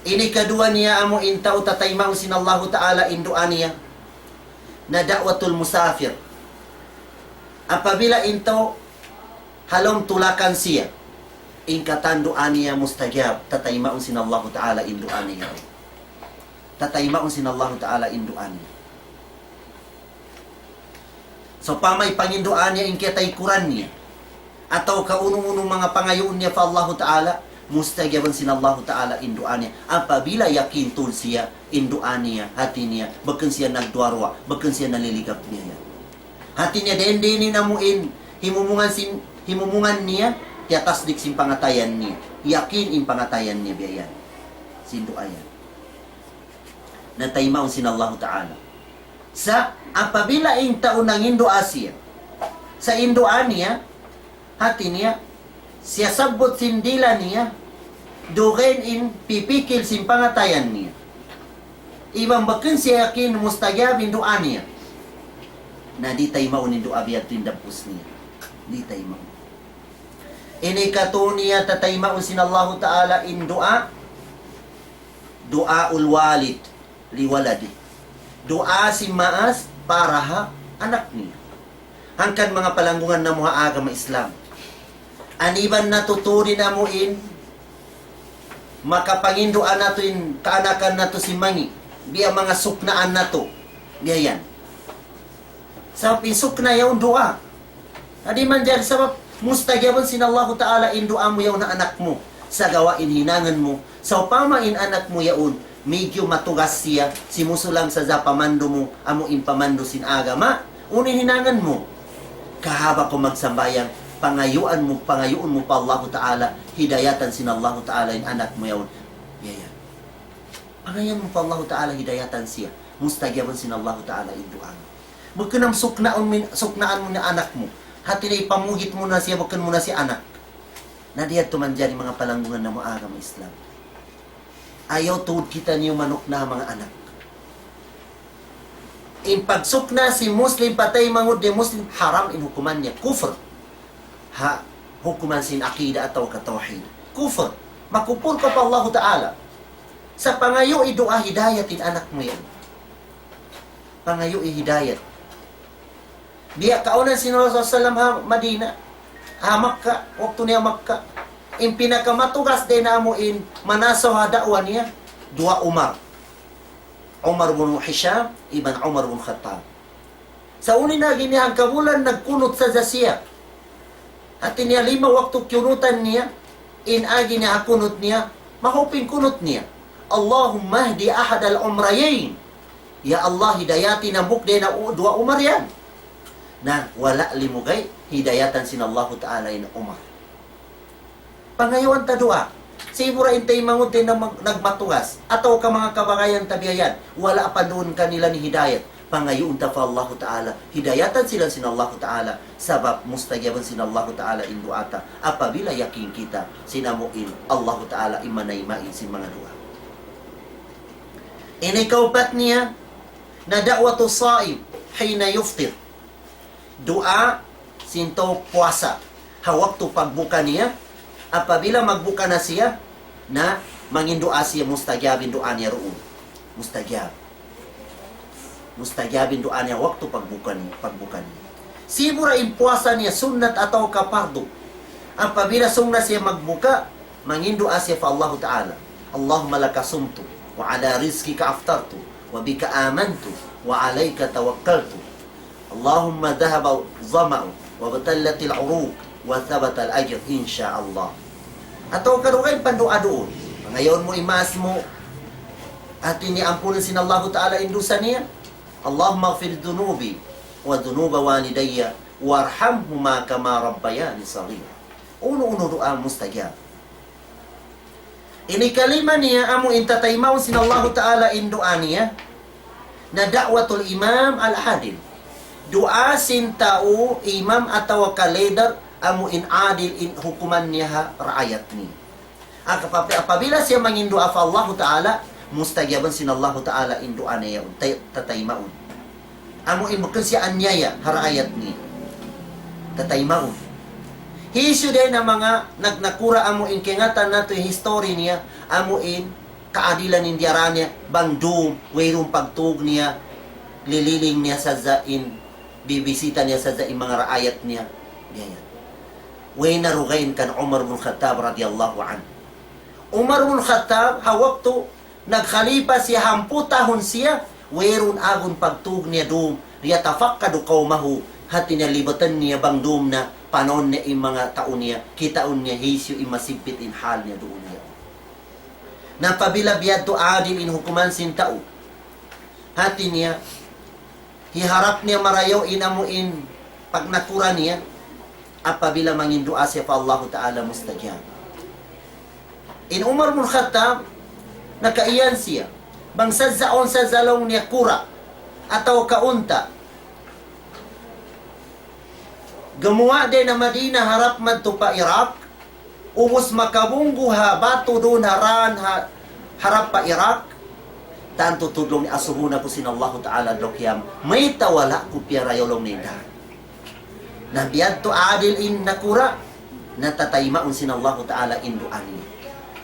Ini kaduwa niya amu in tau tataymaun sin Allahu Ta'ala in du'a niya. Na da'watul musafir. Apabila in tau ha lawm tulakan siya, in katan du'a niya mustajab, tataymaun sin Allahu Ta'ala in du'a niya. Tataymaun sin Allahu Ta'ala in du'a niya. Sawpama ipangindu'a niya in kiyataykuran niya, atawa ka unu-unu manga pangayuun niya pa Allahu Ta'ala, mustajaban sin Allahu Ta'ala in du'a niya. Apabila yakin tuud siya in du'a niya, hati niya, bukun siya nagduwa-ruwa, bukun siya naliligap niya yan. Hati niya, dayn-dayn in amu in himumungan sin, himumungan niya, tiyatasdik sin pangatayan niya. Yakin in pangatayan niya biya' yan. Sin du'a yan. Na taymaun sin Allahu Ta'ala. Sa' apabila in tau nangindu'a siya, sa' in du'a niya, hati niya, siyasabbut sin dila niya, dugaing in pipikil sin pangatayan niya. Iban bukun siya yakin mustajab in du'a niya. Na di' taymaun in du'a biya' ha yan dagbus niya. Di' taymaun. Ini katu' niya tataymaun sin Allahu Ta'ala in du'a, du'aul walid li waladi. Du'a sin maas para ha anak niya. Hangkan manga palanggungan namu' ha agama Islam. Aniban natu' tuud in amu in makapangindu'a natu' in kaanakan natu' sin mangi'. Biya' manga suknaan natu'. Biya' yan. Sabab in sukna yaun du'a. Na di' manjari sabab mustajaban sin Allahu Ta'ala in du'a mu yaun ha anak mu. Sagawa' in hinangun mu. Sawpama in anak mu yaun, medyo matugas siya, simusulang sadja pamandu' mu, amu in pamandu' sin agama, unu in hinangun mu? Kahaba' kaw magsambahayang, pangayuan mu, pangayuun mu pa Allahu Ta'ala, hidayatan sin Allahu Ta'ala in anak mu yaun. Ya, ya. Pangayuun mu pa Allahu Ta'ala, hidayatan siya. Mustajaban sin Allahu Ta'ala in du'a mu. Bukun amu suknaan mu in, suknaan mu in anak mu. Hati niya ipamugit mu na siya, bukun mu na siya anak. Na di' yadtu manjari manga palanggungan namu' agama Islam. Ayaw tuud kitaniyu manukna ha manga anak. In pagsukna sin Muslim pa taymanghud di' Muslim, haram in hukuman niya, kufr. Ha hukuman sin aqida atawa ka tawhid. Kufr. Makupur kaw pa Allahu Ta'ala. Sa' pangayui du'a hidayat in anak mu yan. Pangayui hidayat. Biya' kaunan sin Rasul sallam ha Madina, ha Makka, waktu niya Makka. In pinakamatugas dayn ha amu in manasaw ha da'wa niya, duwa Umar. Umar bin Hisham, iban Umar bin Khattab. Sa' unu in agi niya, hangkabulan nagkunut sadja siya. Hati niya lima waktu kiyunutan niya, in agi niya ha kunut niya, mahupin kunut niya. اللهم اهد أحد الأمريين. Ya Allah, hidayati hambuuk dayn ha u-, duwa Umar yan. Na, wala' limugay, hidayatan sin Allahu Ta'ala in Umar. Pangayuan ta du'a. Sibu' ra in taymanghud dayn ha mag-, nagmatugas. Atawa ka manga kabagayan ta biya' yan. Wala' pa duun kanila in hidayat. Pangayuun ta pa Allahu Ta'ala. Hidayatan sila sin Allahu Ta'ala. Sabab mustajaban sin Allahu Ta'ala in du'a ta. Apabila yakin kita, sin amu in Allahu Ta'ala in manayma' sin manga du'a. Ini kaupat niya, na دعوة الصائم حين يفطر. Du'a sin tau puasa. Ha waktu pagbuka niya, apabila magbuka na siya, na mangindu'a siya, mustajab in du'a niya duun. Mustajab. Mustajab in du'a niya waktu pagbuka niya, pagbuka niya. Sibu' ra in puasa niya sunnat atawa ka pardu. Apabila sung na siya magbuka, mangindu'a siya pa Allahu Ta'ala. اللهم لك صمت وعلى رزقك أفطرت وبك آمنت وعليك توكلت. اللهم ذهب الظمأ وابتلت العروق وثبت الأجر إن شاء الله. Atawa ka dugaing pa du'a duun. Pangayuun mu in maas mu. Hati niya ampunun sin Allahu Ta'ala in dusa niya. اللهم اغفر ذنوبي وذنوب والدي وارحمهما كما ربياني صغيرا. Unu-unu du'a mustajab. Ini kalima niya amu in tataymaun sin Allahu Ta'ala in du'a niya. Na دعوة الإمام العادل. Duwaa sin tau imam atawa ka leader, amu in adil in hukuman niya ha raayat niya. Aka-, apabila siya manginduwaa pa Allahu Ta'ala, mustajaban sin Allahu Ta'ala in duwaa niya yaun, tay-, tataymaun. Amu in bukun siya anyaya ha raayat niya. Tataymaun. Hisiyu dayn ha manga nag-, nakura' amu in kaingatan natu' in history niya, amu in kaadilan in diyarā niya, bang dum, wayruun pagtug niya, lililing niya sadja in, bibisita niya sadja in manga raayat niya. Biya' yan. Way na dugaing kan Umar bin Khattab radiyallahu anhu. Umar bin Khattab, ha waktu nagkhalifa siya, hangpu' tahun siya, wayruun agun pagtug niya dum, يتفقد قومه, hati niya libatan niya bang dum na, panaun niya in manga tau niya, kitaun niya hisiyu in masibbit in hal niya duun niya. Na apabila biya' yadtu adil in hukuman sin tau, hati niya, hiharap niya marayaw in amu in pagnakura' niya, apabila manginduwaa siya pa Allahu Ta'ala mustajab. In Umar bin Khattab, nakaiyan siya, bang sadja awn sadja laung niya kura', atawa ka unta', gumuwa' dayn ha Madina harap madtu pa Iraq, ubus makabunggu ha batu duun ha dan ha harap pa Iraq, tantu tuud laung niya asubuhun aku sin Allahu Ta'ala adlaw qiyamah, mayta' wala' ku piyarayaw laung niya in dan. Na biya' yadtu adil in nakura', na tataymaun sin Allahu Ta'ala in duwaa niya.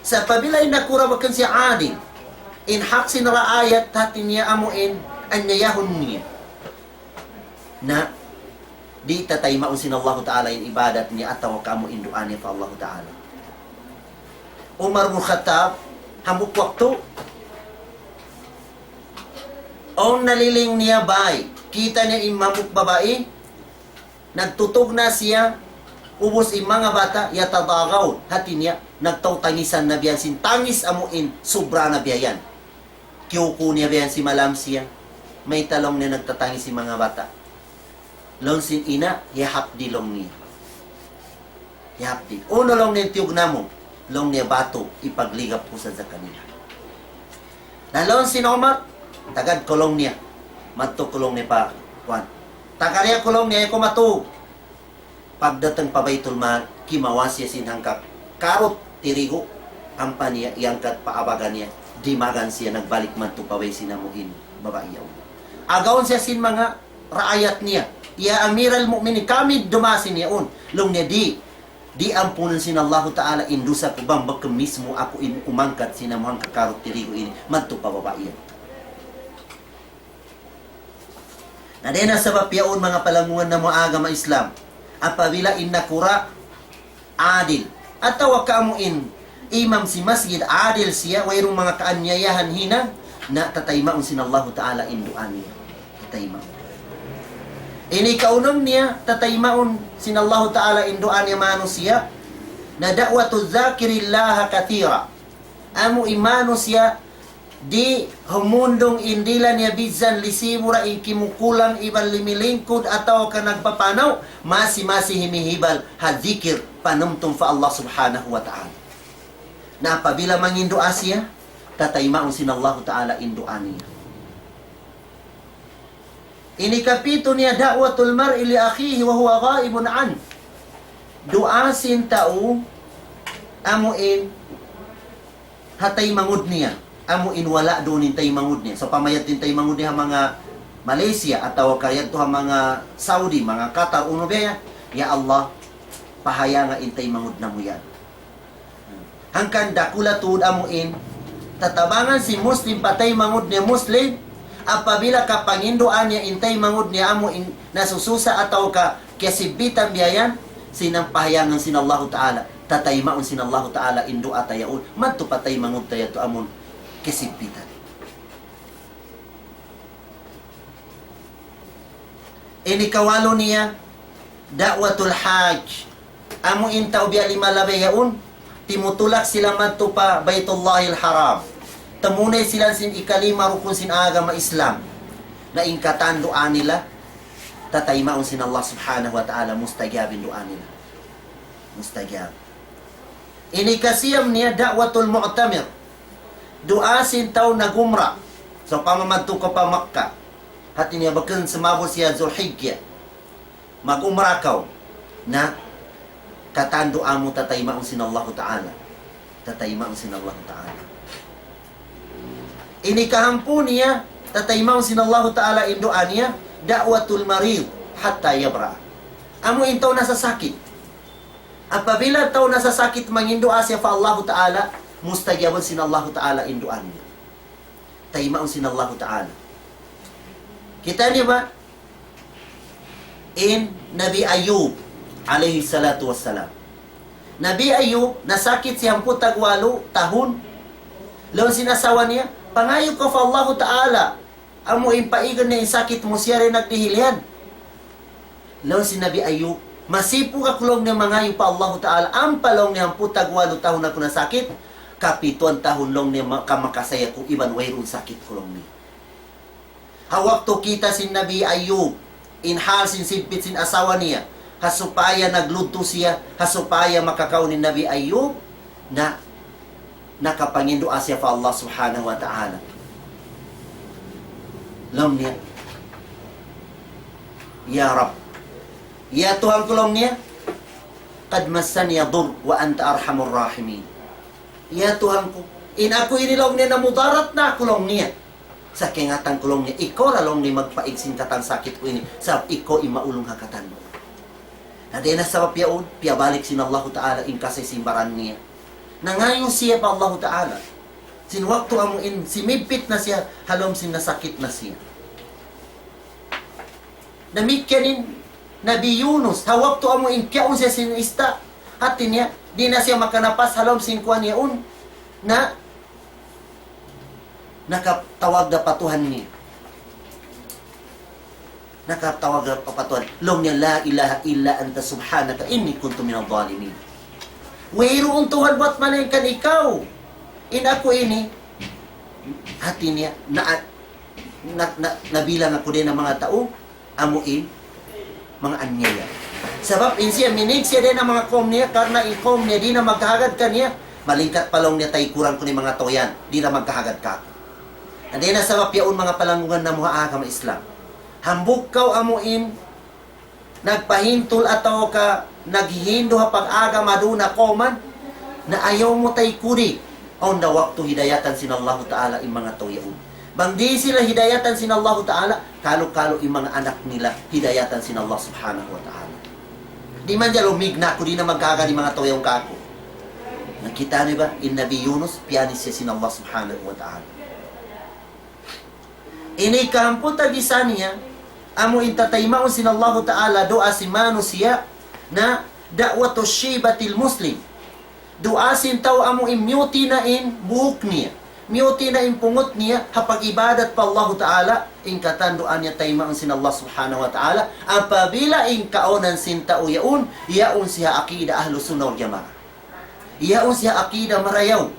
Sa' apabila in nakura' bukun siya adil, in hak sin raayat hati niya amu in anyayahun niya. Na, di' tataymaun sin Allahu Ta'ala in ibadat niya atawa ka amu in duwaa niya pa Allahu Ta'ala. Umar bin Khattab, hambuuk waktu, awn naliling niya bāy, kita' niya in hambuuk babai, nagtutug na siya, ubus in manga bata', يتضاغون, hati niya, nagtau-tangisan na biya' yan sin tangis amu in subra na biya' yan. Kiyuku' niya biya' yan sin malam siya. Mayta' laung niya nagtatangis in manga bata'? Laung sin ina', hiyahapdi' laung niya. Hiyahapdi'. Unu laung niya in tiyug namu'? Laung niya batu, ipagligap ku sadja kanila. Na laung sin Umar, tagad ku laung niya. Madtu ku laung niya pa, kuwan. Tagad ku laung niya, ayaw ku matug. Pagdatung pa Baytul Mal, kimawa' siya sin hangka karut tirigu, ampa niya iyangkat pa abaga niya, dimagan siya nagbalik madtu pa way sin amu in babai yaun. Agaun siya sin manga raayat niya, "Ya Amiral Mu'minin, kami dumasin yaun." Laung niya, "Di', di' ampunun sin Allahu Ta'ala in dusa ku bang bukun mismu aku in umangkat sin amu hangka karut tirigu ini madtu pa babai yaun." Na dayn ha sabab yaun manga palanggungan namu' agama Islam, apabila in nakura' adil, atawa ka amu in imam sin masjid adil siya, wayruun manga kaanyayahan hinang, na tataymaun sin Allahu Ta'ala in duwaa niya. Tataymaun. Ini kaunum niya, tataymaun sin Allahu Ta'ala in duwaa niya manusiya', na دعوة الذاكر الله كثيرا. Amu in manusiya' di' humundung in dila niya bisan lisibu ra in kimukulang iban limilingkud atawa ka nagpapanaw, masi-masi himihibal ha zikir panumtum pa Allah Subhanahu wa Ta'ala. Na apabila manginduwaa siya, tataymaun sin Allahu Ta'ala in duwaa niya. Ini kapitu niya دعوة المرء لأخيه وهو غائب عنه. Duwaa sin tau amu in ha taymanghud niya. Amu in wala' duun in taymanghud niya. Sawpama yadtu in taymanghud niya ha manga Malaysia atawa ka yadtu ha manga Saudi, manga Qatar, unu biya' yan. Ya Allah, pahayanga in taymanghud namu' yan. Hangkan dakula' tuud amu in tatabangan sin Muslim pa taymanghud niya Muslim, apabila kapanginduwaa niya in taymanghud niya amu in nasususa atawa ka kiyasibbitan biya' yan, sin pahayangan sin Allahu Ta'ala, tataymaun sin Allahu Ta'ala in duwaa ta yaun, madtu pa taymanghud ta yadtu amun kiyasibbitan. Ini kawalu niya, دعوة الحاج. Amu in tau biya' lima labay yaun, timutulak sila madtu pa Baytullahil Haram. Tamunay sila sin ikalima rukun sin agama Islam. Na in katan duwaa nila, tataymaun sin Allah Subhanahu wa Ta'ala, mustajab in duwaa nila. Mustajab. Ini kasiyam niya دعوة المعتمر. Duwaa sin tau nag-umrah. Sawpama madtu kaw pa Makkah. Hati niya bukun sumabut siya Zulhijjah. Mag-umrah kaw. Na, katan duwaa mu tataymaun sin Allahu Ta'ala. Tataymaun sin Allahu Ta'ala. Ini kahāmpu niya, tataymaun sin Allahu Ta'ala in duwaa niya, دعوة المريض حتى يبرأ. Amu in tau nasasakit. Apabila tau nasasakit manginduwaa siya pa Allahu Ta'ala, mustajabun sin Allahu Ta'ala in duwaa niya. Taymaun sin Allahu Ta'ala. Kita' niyu ba? In Nabi Ayub alayhi salatu wassalam. Nabi Ayub, nasakit siya hangpu' tagwalu tahun. Laung sin asawa niya, pangayu' kaw pa Allahu Ta'ala. Amu in paigun niya in sakit mu, siya da in nagdihil yan. Laung sin Nabi Ayub, masibu' aku laung niya mangayu' pa Allahu Ta'ala, ampa laung niya hangpu' tagwalu tahun aku nasakit, kapituan tahun laung niya ma-, kamakasay aku, iban wayruun sakit ku laung niya. Ha waktu kita' sin Nabi Ayub, in hal sin sigpit sin asawa niya, ha supaya nagludtu siya, ha supaya makakaun in Nabi Ayub, na nakapanginduwaa siya pa Allah Subhanahu wa Ta'ala. Laung niya, "Ya Rabb, ya Tuhan ku," laung niya, "قد مسني الضر وأنت أرحم الراحمين." "Ya Tuhan ku, in aku ini," laung niya, "namudarat na aku," laung niya. "Sa' kaingatan ku," laung niya, "ikaw ra," laung niya, "magpaig sin katan sakit ku ini, sabab ikaw in maulung ha katan." Na dayn ha sabab yaun, piyabalik sin Allahu Ta'ala in kasay sin baran niya. Nangayu' siya pa Allahu Ta'ala. Sin waktu amu in simigpit na siya, ha lawm sin nasakit na siya. Damikkiyan in Nabi Yunus, ha waktu amu in kiyaun siya sin ista', hati niya, di' na siya makanapas ha lawm sin kuwan yaun, na nakatawag da pa Tuhan niya. Nakatawag da pa Tuhan. Laung niya, "لا إله إلا أنت سبحانك إني كنت من الظالمين." Wayruun Tuhan buwat malaingkan ikaw. In aku ini, hati niya, na, na, na, nabilang aku dayn ha manga tau, amu in, manga aniyaya. Sabab in siya, minig siya dayn ha manga kawm niya, karna' in kawm niya di' na magkahagad kaniya, malingkat pa laung niya taykuran ku in manga tau yan, di' na magkahagad kāku'. Na dayn ha sabab yaun manga palanggungan namu' ha agama Islam. Hambuuk kaw amu in, nagpahintul atawa ka naghihindu' ha pag-agama duun ha kawman, na ayaw mu taykudi, awn da waktu hidayatan sin Allahu Ta'ala in manga tau yaun. Bang di' sila hidayatan sin Allahu Ta'ala, kalu-kalu in manga anak nila hidayatan sin Allah Subhanahu wa Ta'ala. Di' man jalu, mig na aku, di' na magkahagad in manga tau yaun kāku'. Na kita' niyu ba, in Nabi Yunus, piyanis siya sin Allah Subhanahu wa Ta'ala. Ini kahāmpu tagisa niya, amu in tataymaun sin Allahu Ta'ala duwaa sin manusiya', na دعوة الشيبة المسلم. Duwaa sin tau amu in miyuti' na in buhuk niya, miyuti' na in pungut niya, ha pag-ibadat pa Allahu Ta'ala, in katan duwaa niya taymaun sin Allah Subhanahu wa Ta'ala, apabila in kaunan sin tau yaun, yaun siya ha aqida Ahlus Sunnah wal Jamaah. Yaun siya ha aqida marayaw.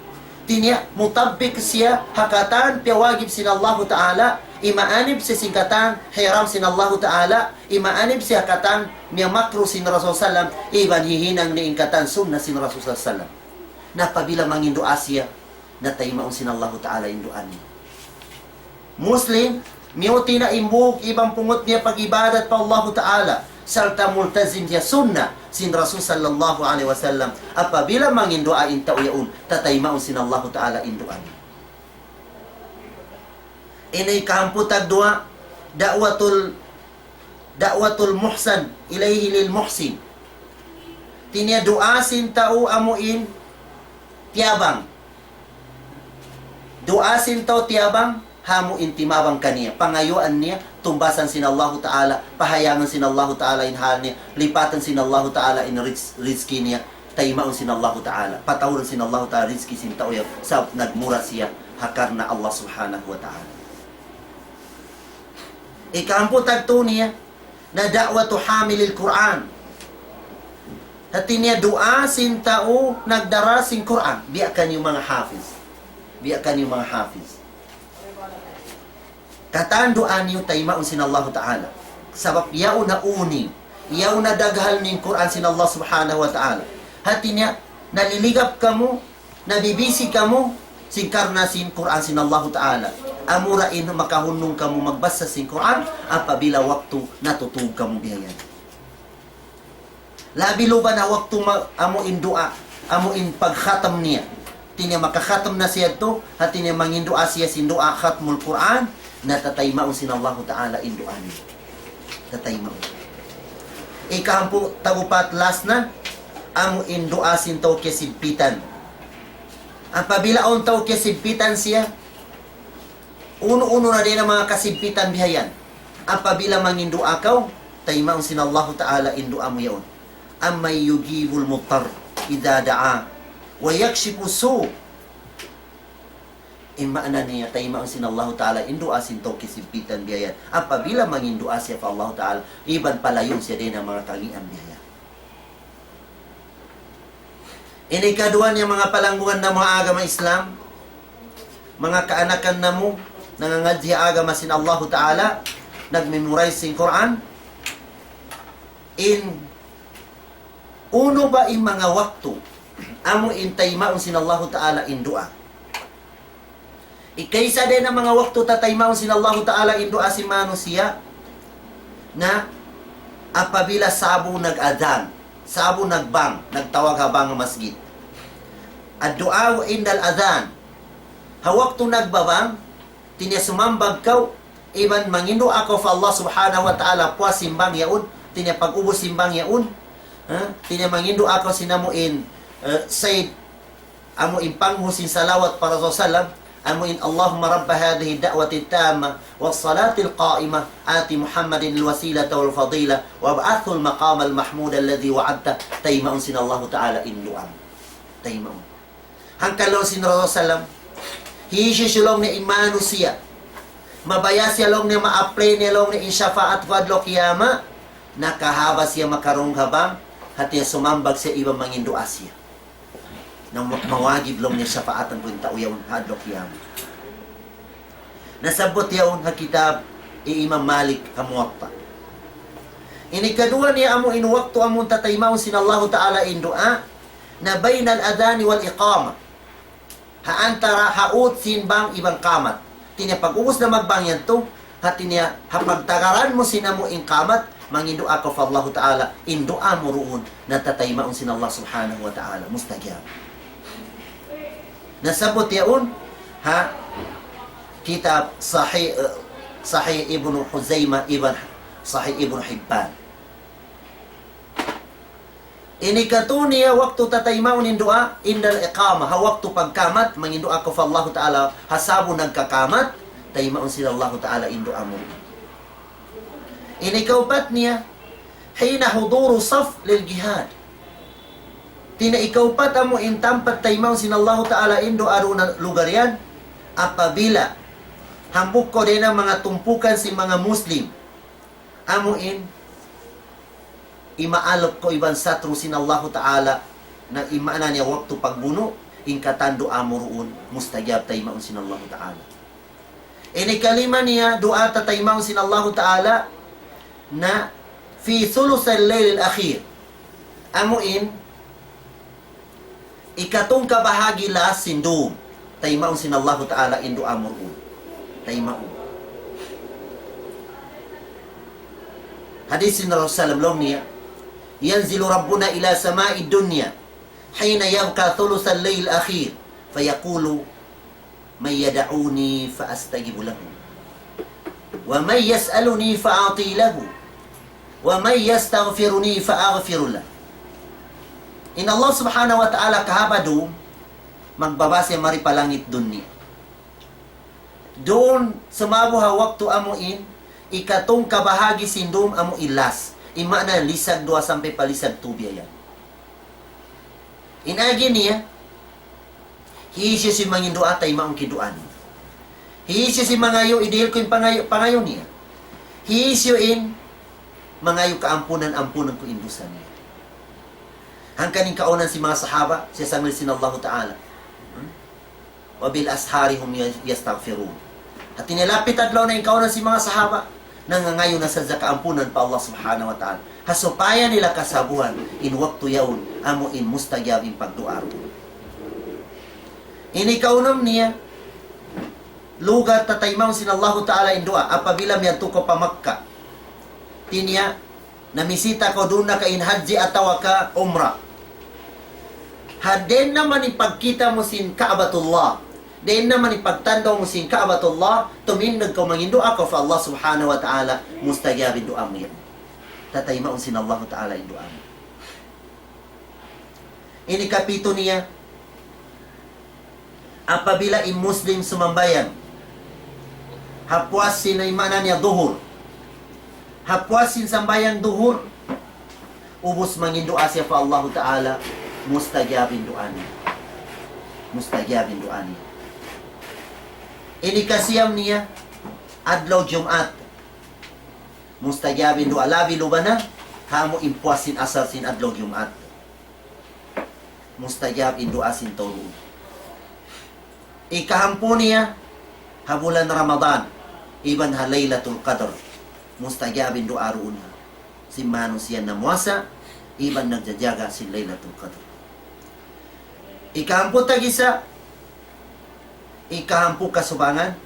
Hati niya, mutabbik siya ha katan piyawajib sin Allahu Ta'ala, imaanib siya sin katan hiram sin Allahu Ta'ala, imaanib siya ha katan miyamakruh sin Rasul sallam, iban hihinang niya in katan sunnah sin Rasul sallam. Na apabila manginduwaa siya, na taymaun sin Allahu Ta'ala in duwaa niya. Muslim, miyuti' na in buhuk iban pungut niya pag-ibadat pa Allahu Ta'ala, sarta' multazim siya sunnah sin Rasul sallallahu alayhi wasallam. Apabila manginduwaa in tau yaun, tataymaun sin Allahu Ta'ala in duwaa niya. Ini kahāmpu tagduwa, دعوة ال-، دعوة المحسن إليه للمحسن. Hati niya duwaa sin tau amu in tiyabang. Duwaa sin tau tiyabang, ha amu in timabang kaniya. Pangayuan niya, tumbasan sin Allahu Ta'ala, pahayangan sin Allahu Ta'ala in hal niya, lipatan sin Allahu Ta'ala in riz-, rizki niya, taymaun sin Allahu Ta'ala, patauran sin Allahu Ta'ala rizki sin tau yaun, sabab nagmura siya, ha karna' Allah Subhanahu wa Ta'ala. Ikahangpu' tagtu niya, na دعوة حامل القرآن. Hati niya duwaa sin tau nagdara sin Qur'an. Biya' kaniyu manga hafiz. Biya' kaniyu manga hafiz. Katan duwaa niyu taymaun sin Allahu Ta'ala. Sabab yaun na uni. Yaun na daghal in Qur'an sin Allah Subhanahu wa Ta'ala. Hati niya, naliligap kamu, nabibisi kamu, sin karna' sin Qur'an sin Allahu Ta'ala. Amura in makahunung kamu magbasa sin Qur'an apabila waktu natutug kamu bihayan. Labi luba na waktu ma-, amu in duwaa, amu in pagkhatam niya. Hati niya makakhatam na siya tu, hati niya mangin duwaa siya sin duwaa khatmul Qur'an, na tataymaun sin Allahu Ta'ala in duwaa niya. Tataymaun. Ikahangpu' tag-upat, last na, amu in duwaa sin tau kiyasigpitan. Apabila awn tau kiyasigpitan siya, unu-unu na dayn ha manga kasigpitan bihayan. Apabila mangin duwaa kaw, taymaun sin Allahu Ta'ala in duwaa mu yaun. أَمَّن يُجِيبُ الْمُضْطَرَّ إِذَا دَعَاهُ وَيَكْشِفُ السُّوءَ. In maana niya, taymaun sin Allahu Ta'ala in duwaa sin tau kiyasigpitan bihayan. Apabila mangin duwaa siya pa Allahu Ta'ala, iban palayuun siya dayn ha manga kangīan bihayan. Ini kaduwa niya, manga palanggungan namu' ha agama Islam, manga kaanakan namu', nangangadji' ha agama sin Allahu Ta'ala, nagmemorize sin Qur'an, in unu ba in manga waktu, amu in taymaun sin Allahu Ta'ala in duwaa. Ikaisa dayn ha manga waktu tataymaun sin Allahu Ta'ala in duwaa sin manusiya', na apabila sa'bu nag-adhan, sa'bu nagbang, nagtawag ha bang ha masjid. الدعاء عند الأذان. Ha waktu nagbabang, hati niya sumambag kaw, iban mangin duwaa kaw pa Allah Subhanahu wa Ta'ala, puas sin bang yaun, hati niya pag-ubus sin bang yaun, ha? Hati niya mangin duwaa kaw sin amu in, eh, Sayyid, amu in panghu sin salawat pa Rasul sallam, amu in اللهم رب هذه الدعوة التامة والصلاة القائمة آت محمدا الوسيلة والفضيلة وابعثه المقام المحمود الذي وعدته, taymaun sin Allahu Ta'ala in duwaa mu. Taymaun. Hangkan laung sin Rasul sallam, hisiyu-siyu laung niya in manusiya', mabaya' siya laung niya, ma-apply niya laung niya in shafaat ku adlaw kiyamat, na kahaba siya makarungug ha bang, hati niya sumambag siya iban mangin duwaa siya. Na ma-, mawajib laung niya shafaatan ku in tau yaun ha adlaw kiyamat. Nasabbut yaun ha kitab hi Imam Malik ha Muwatta. Ini kaduwa niya amu in waktu amu in tataymaun sin Allahu Ta'ala in duwaa, na بين الأذان والإقامة. Ha antara ha ut sin bang iban qamat. Hati niya pag-ubus na magbang yadtu, hati niya ha pagtagaran mu sin amu in qamat, mangin duwaa kaw pa Allahu Ta'ala, in duwaa mu duun, na tataymaun sin Allah Subhanahu wa Ta'ala, mustajab. Nasabbut yaun ha kitab Sahih, eh, Sahih Ibnu Khuzaimah iban Sahih Ibnu Hibban. Ini katu' niya waktu tataymaun in duwaa, عند الإقامة, ha waktu pagqamat, mangin duwaa kaw pa Allahu Ta'ala, ha sa'bu nagkaqamat, taymaun sin Allahu Ta'ala in duwaa mu. Ini kaupat niya, حين حضور الصف للجهاد. Hati niya ikaupat amu in tampat taymaun sin Allahu Ta'ala in duwaa duun ha lugal yan, apabila hambuuk kaw dayn ha manga tumpukan sin manga Muslim, amu in imaalup kaw iban satru' sin Allahu Ta'ala, na in maana niya waktu pagbunu', in katan duwaa mu duun, mustajab, taymaun sin Allahu Ta'ala. Ini kalima niya, duwaa tataymaun sin Allahu Ta'ala, na في ثلثي الليل الأخير. Amu in, ikatungka bahagi' last sin dum, taymaun sin Allahu Ta'ala in duwaa mu duun. Taymaun. Hadith sin Rasul sallam laung niya, ينزل ربنا إلى سماء الدنيا حين يبقى ثلث الليل الأخير فيقول من يدعوني فأستجب له، ومن يسألني فأعطي له، ومن يستغفرني فأغفر له. In Allah Subhanahu wa Ta'ala kahaba dum, magbaba siya mari pa langit dunya. Duun sumabut ha waktu amu in, ikatungka bahagi' sin dum amu in last. In maana lisag duwa sampay pa lisag tu biya' yan. In agi niya, hisiyu-siyu mangin duwaa, taymaun ku in duwaa niya. Hisiyu-siyu mangayu', idihil ku in pangayu', pangayu' niya. Hisiyu in mangayu' kaampunan, ampunan ku in dusa niya. Hangkan in kaawnan sin manga sahaba, siyasangil sin Allahu Ta'ala. Hmm? وبالأسحار هم يستغفرون. Hati niya lapit adlaw na in kaawnan sin manga sahaba, nangangayu' na sadja kaampunan pa Allah Subhanahu wa Ta'ala. Ha supaya nila kasabuhan in waktu yaun, amu in mustajab in pagduwaa. Ini kaunum niya, lugal tataymaun sin Allahu Ta'ala in duwaa apabila miyadtu kaw pa Makkah. Hati niya, namisita kaw duun na ka in hajji atawa ka umrah. Ha, dayn naman in pagkita' mu sin Ka'batullah, dayn naman in pagtandaw mu sin Ka'batullah, tumindag kaw manginduwaa kaw pa Allah Subhanahu wa Ta'ala, mustajab in duwaa mu yan. Tataymaun sin Allahu Ta'ala in duwaa mu. Ini kapitu niya, apabila in Muslim sumambahayang, ha puas sin, in maana niya duhur, ha puas sin sambahayang duhur, ubus manginduwaa siya pa Allahu Ta'ala, mustajab in duwaa niya. Mustajab in duwaa niya. Ini kasiyam niya, adlaw Jumaat. Mustajab in duwaa, labi luba na ha amu in puas sin asar sin adlaw Jumaat. Mustajab in duwaa sin tau duun. Ikahangpu' niya, ha bulan Ramadan, iban ha Laylatul Qadr. Mustajab in duwaa duun ha sin manusiya' namuasa, iban nagjajaga sin Laylatul Qadr. Ikahangpu' tag-isa, ikahangpu' kasubangan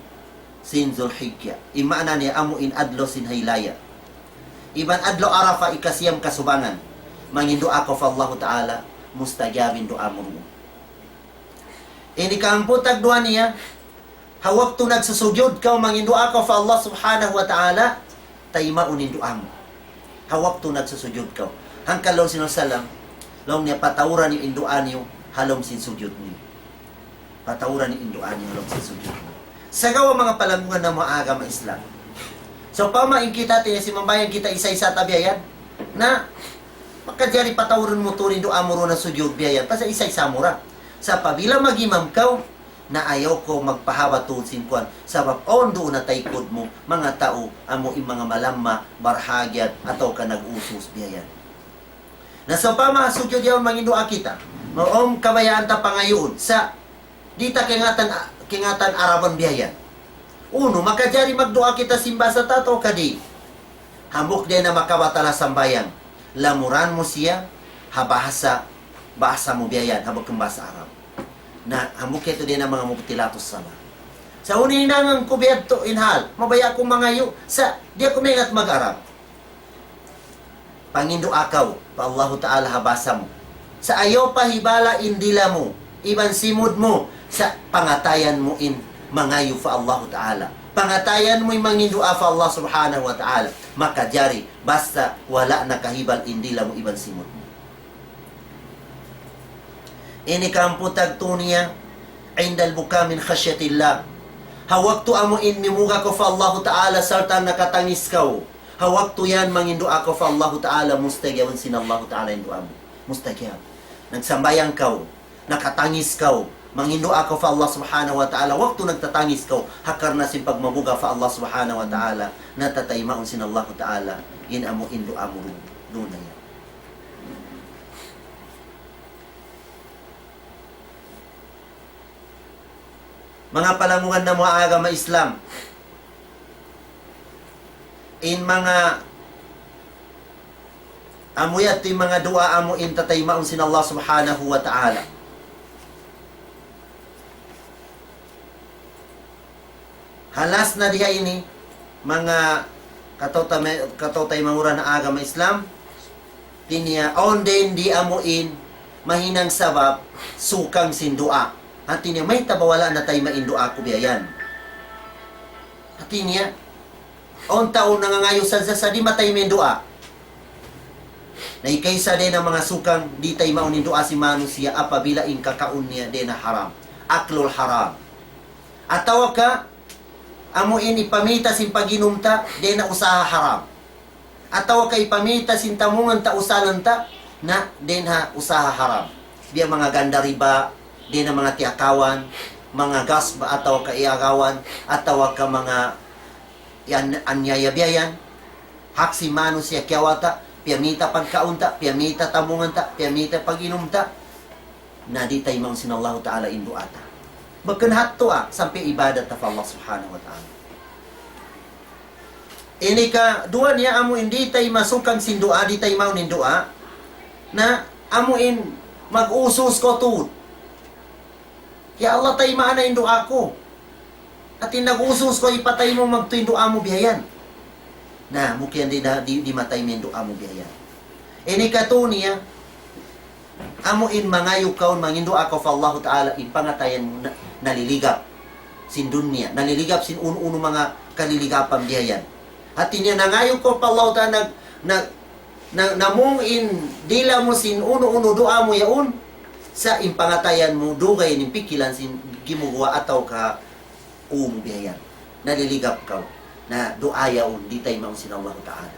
sin Zulhijjah. In maana niya amu in adlaw sin haylaya. Iban adlaw Arafah ikasiyam kasubangan. Manginduwaa kaw pa Allahu Ta'ala, mustajab in duwaa mu duun. Ini kahangpu' tagduwa niya, ha waktu nagsusujud kaw, manginduwaa kaw pa Allah Subhanahu wa Ta'ala, taymaun in duwaa mu. Ha waktu nagsusujud kaw. Hangkan laung sin Rasulullah, laung niya, patauran niyu in duwaa niyu ha lawm sin sujud niyu. Patauran niyu in duwaa niyu ha lawm sin sujud niyu. Sagawa' manga palanggungan namu' ha agama Islam. Sawpama in kita, hati niya simambahayang kita isa-isa ta biya' yan. Na, makajari patauran mu tuud in duwaa mu duun ha sujud biya' yan. Pasal isa-isa mu ra. Sa' apabila mag-imam kaw, na ayaw kaw magpahaba' tuud sin kuwan. Sabab awn duun ha taykud mu, manga tau, amu in manga malamma, barhagyat, atawa ka nag-usus biya' yan. Na sawpama sujud yaun manginduwaa kita, mawn kabayaan ta pangayuun, sa' di' ta kaingatan, kaingatan araban biya' yan. Unu, makajari magduwaa kita sin bahasa ta atawa ka di'? Hambuuk dayn ha makabatal ha sambahayang. Lamuran mu siya ha bahasa, bahasa mu biya' yan, ha bukun bahasa Arab. Na hambuuk yadtu dayn ha manga mubtilatus salah. Sa' unu in hinangun ku biya' yadtu in hal, mabaya' ku mangayu', sa' di' aku maingat mag-Arab. Panginduwaa kaw pa Allahu Ta'ala ha bahasa mu. Sa' ayaw pa hibala' in dila mu, iban simud mu, sa' pangatayan mu in mangayu' pa Allahu Ta'ala. Pangatayan mu in manginduwaa pa Allah Subhanahu wa Ta'ala. Makajari, basta wala' nakahibal in dila mu iban simud mu. Ini kahangpu' tagtū niya, عند البكاء من خشية الله. Ha waktu amu in mimuga' kaw pa Allahu Ta'ala sarta' nakatangis kaw. Ha waktu yan manginduwaa kaw pa Allahu Ta'ala, mustajabun sin Allahu Ta'ala in duwaa mu. Mustajab. Nagsambahayang kaw, nakatangis kaw, manginduwaa kaw pa Allah Subhanahu wa Ta'ala, waktu nagtatangis kaw, ha karna' sin pagmabuga' pa Allah Subhanahu wa Ta'ala, na tataymaun sin Allahu Ta'ala in amu in duwaa mu duun na yan. Manga palanggungan namu' ha agama Islam, in manga amu yadtu in manga duwaa amu in tataymaun sin Allah Subhanahu wa Ta'ala. Halas na diha ini, manga kataw-, kataw-taymanghuran ha agama Islam, hati niya, awn dayn di amu in mahinang sabab sukang sin duwaa. Hati niya, mayta' ba wala' natayma' in duwaa ku biya' yan? Hati niya, awn tau nangangayu' sadja sa' di' matayma' in duwaa. Na ikaisa dayn ha manga sukang di' taymaun in duwaa sin manusiya' apabila in kakaun niya dayn ha haram. Aklul haram. Atawa ka, amu in ipamita sin pag-inum ta, dayn ha usaha haram. Atawa ka ipamita sin tamungan ta, usalan ta, na dayn ha usaha haram. Biya' manga ganda riba, dayn ha manga tiyakawan, manga ghasb atawa ka iyagawan, atawa ka manga yan, anyaya biya' yan. Hak sin manusiya' kiyawa' ta, piyamita pagkaun ta, piyamita tamungan ta, piyamita pag-inum ta. Na di' taymaun sin Allahu Ta'ala in duwaa ta. Bukun ha yadtu, ah, sampay ibadat ta pa Allah Subhanahu wa Ta'ala. Ini kaduwa niya amu in di' tayma' sukang sin duwaa, di' taymaun in duwaa. Na amu in mag-usus kaw tuud. Ya Allah, taymaun na in duwaa ku. Hati nag-usung sa kaw ipataymaun magtuy in duwaa mu biya' yan. Na, mungkin di' na, di', di' mataymaun in duwaa mu biya' yan. Ini katu' niya, amu in mangayu' kaw, mangayu' duwaa kaw pa Allahu Ta'ala, in pangatayan mu na, naliligap sin dunya, naliligap sin unu-unu manga kaliligapan biya' yan. Hati niya nangayu' kaw pa Allahu Ta'ala, nag, nag, na, namung in dila mu sin unu-unu duwaa mu yaun, sa' in pangatayan mu, dugay in pikilan sin gimuwa' atawa ka unu biya' yan. Naliligap kaw. Na duwaa yaun, di' taymaun sin Allahu Ta'ala.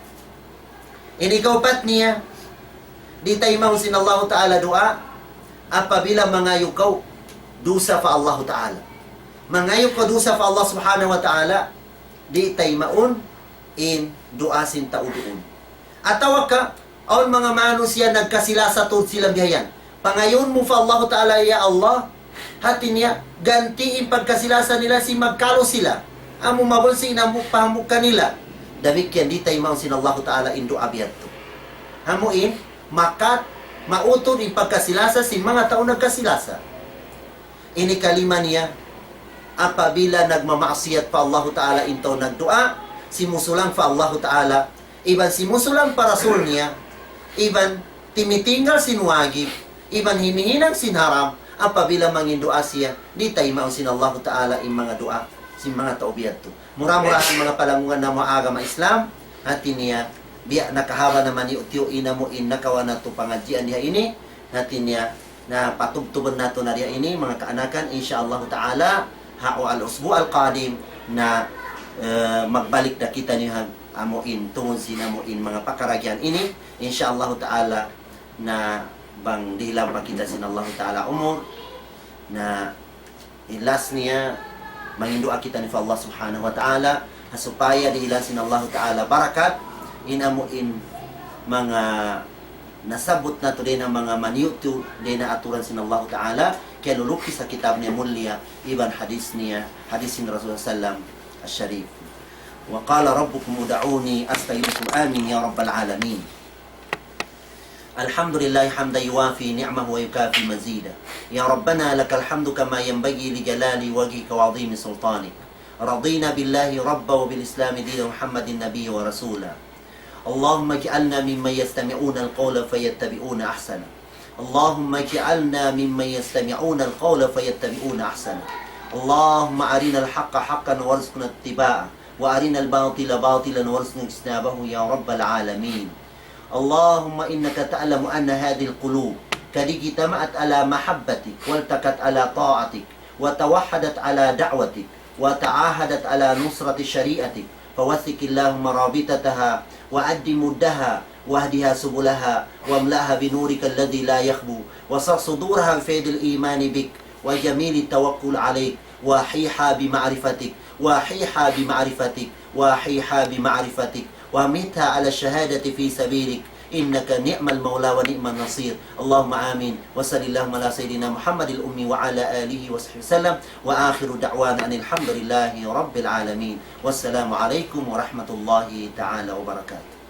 Ini kaupat niya, di' taymaun sin Allahu Ta'ala duwaa, apabila mangayu' kaw dusa pa Allahu Ta'ala. Mangayu' kaw dusa pa Allah Subhanahu wa Ta'ala, di' taymaun in duwaa sin tau duun. Atawa ka, awn manga manusiya' nagkasi-lasa tuud sila biya' yan. Pangayuun mu pa Allahu Ta'ala, "Ya Allah," hati niya, "ganti' in pagkasi-lasa nila sin magkalu sila. Amu mabunsi in hambuuk pa hambuuk kanila." Damikkiyan di' taymaun sin Allahu Ta'ala in duwaa biya' yadtu. Amu in, makat, mautud in pagkasi-lasa sin manga tau nagkasi-lasa. Ini kalima niya, apabila nagmamaksiyat pa Allahu Ta'ala in tau nagduwaa, simusulang pa Allahu Ta'ala, iban simusulang pa Rasul niya, iban timitinggal sin wajib, iban himihinang sin haram, apabila manginduwaa siya, di' taymaun sin Allahu Ta'ala in manga duwaa sin manga tau biya' yadtu. Mura-murahan manga palanggungan namu' agama Islam, hati niya, biya' nakahaba' na maniyu'-tiyu' in amu in nakawa' natu' pangadjian diha ini, hati niya, na patubtubun natu' na diha ini, manga kaanakan, insya Allahu Ta'ala, ha al-usbu' al-qadim, na, eh, magbalik da kitaniyu ha amu in, tungud sin amu in manga pakaradjaan ini, insya Allahu Ta'ala, na bang dihilan pa kita sin Allahu Ta'ala umur, na in last niya, manginduwaa kitaniyu pa Allah Subhanahu wa Ta'ala, ha supaya dihilan sin Allahu Ta'ala barakat, in amu in manga nasabbut natu' dayn ha manga maniyu'-tiyu' dayn ha aturan sin Allahu Ta'ala, kiyalulukis ha kitab niya mulia, iban hadis niya, hadis sin Rasulullah sallam as-sharif. وقال ربكم ادعوني أستجب لكم. آمين يا رب العالمين. الحمد لله حمدا يوافي نعمه ويكافئ مزيده. يا ربنا لك الحمد كما ينبغي لجلال وجهك وعظيم سلطانك. رضينا بالله ربا وبالإسلام دينا ومحمد نبيا ورسولا. اللهم اجعلنا ممن يستمعون القول فيتبعون أحسنه. اللهم اجعلنا ممن يستمعون القول فيتبعون أحسنه. اللهم أرنا الحق حقا وارزقنا اتباعه، وأرنا الباطل باطلا وارزقنا اجتنابه يا رب العالمين. اللهم إنك تعلم أن هذه القلوب قد اجتمعت على محبتك والتقت على طاعتك وتوحدت على دعوتك وتعاهدت على نصرة شريعتك، فوثق اللهم رابطتها وأد مدها واهدها سبلها واملأها بنورك الذي لا يخبو، واشرح صدورها بفيض الإيمان بك وجميل التوكل عليك، وأحيها بمعرفتك، وأحيها بمعرفتك، وأحيها بمعرفتك، وأمتها على الشهادة في سبيلك، إنك نعم المولى ونعم النصير. اللهم آمين. وصل اللهم على سيدنا محمد الأمي وعلى آله وصحبه وسلم. وآخر دعوانا أن الحمد لله رب العالمين. والسلام عليكم ورحمة الله تعالى وبركاته.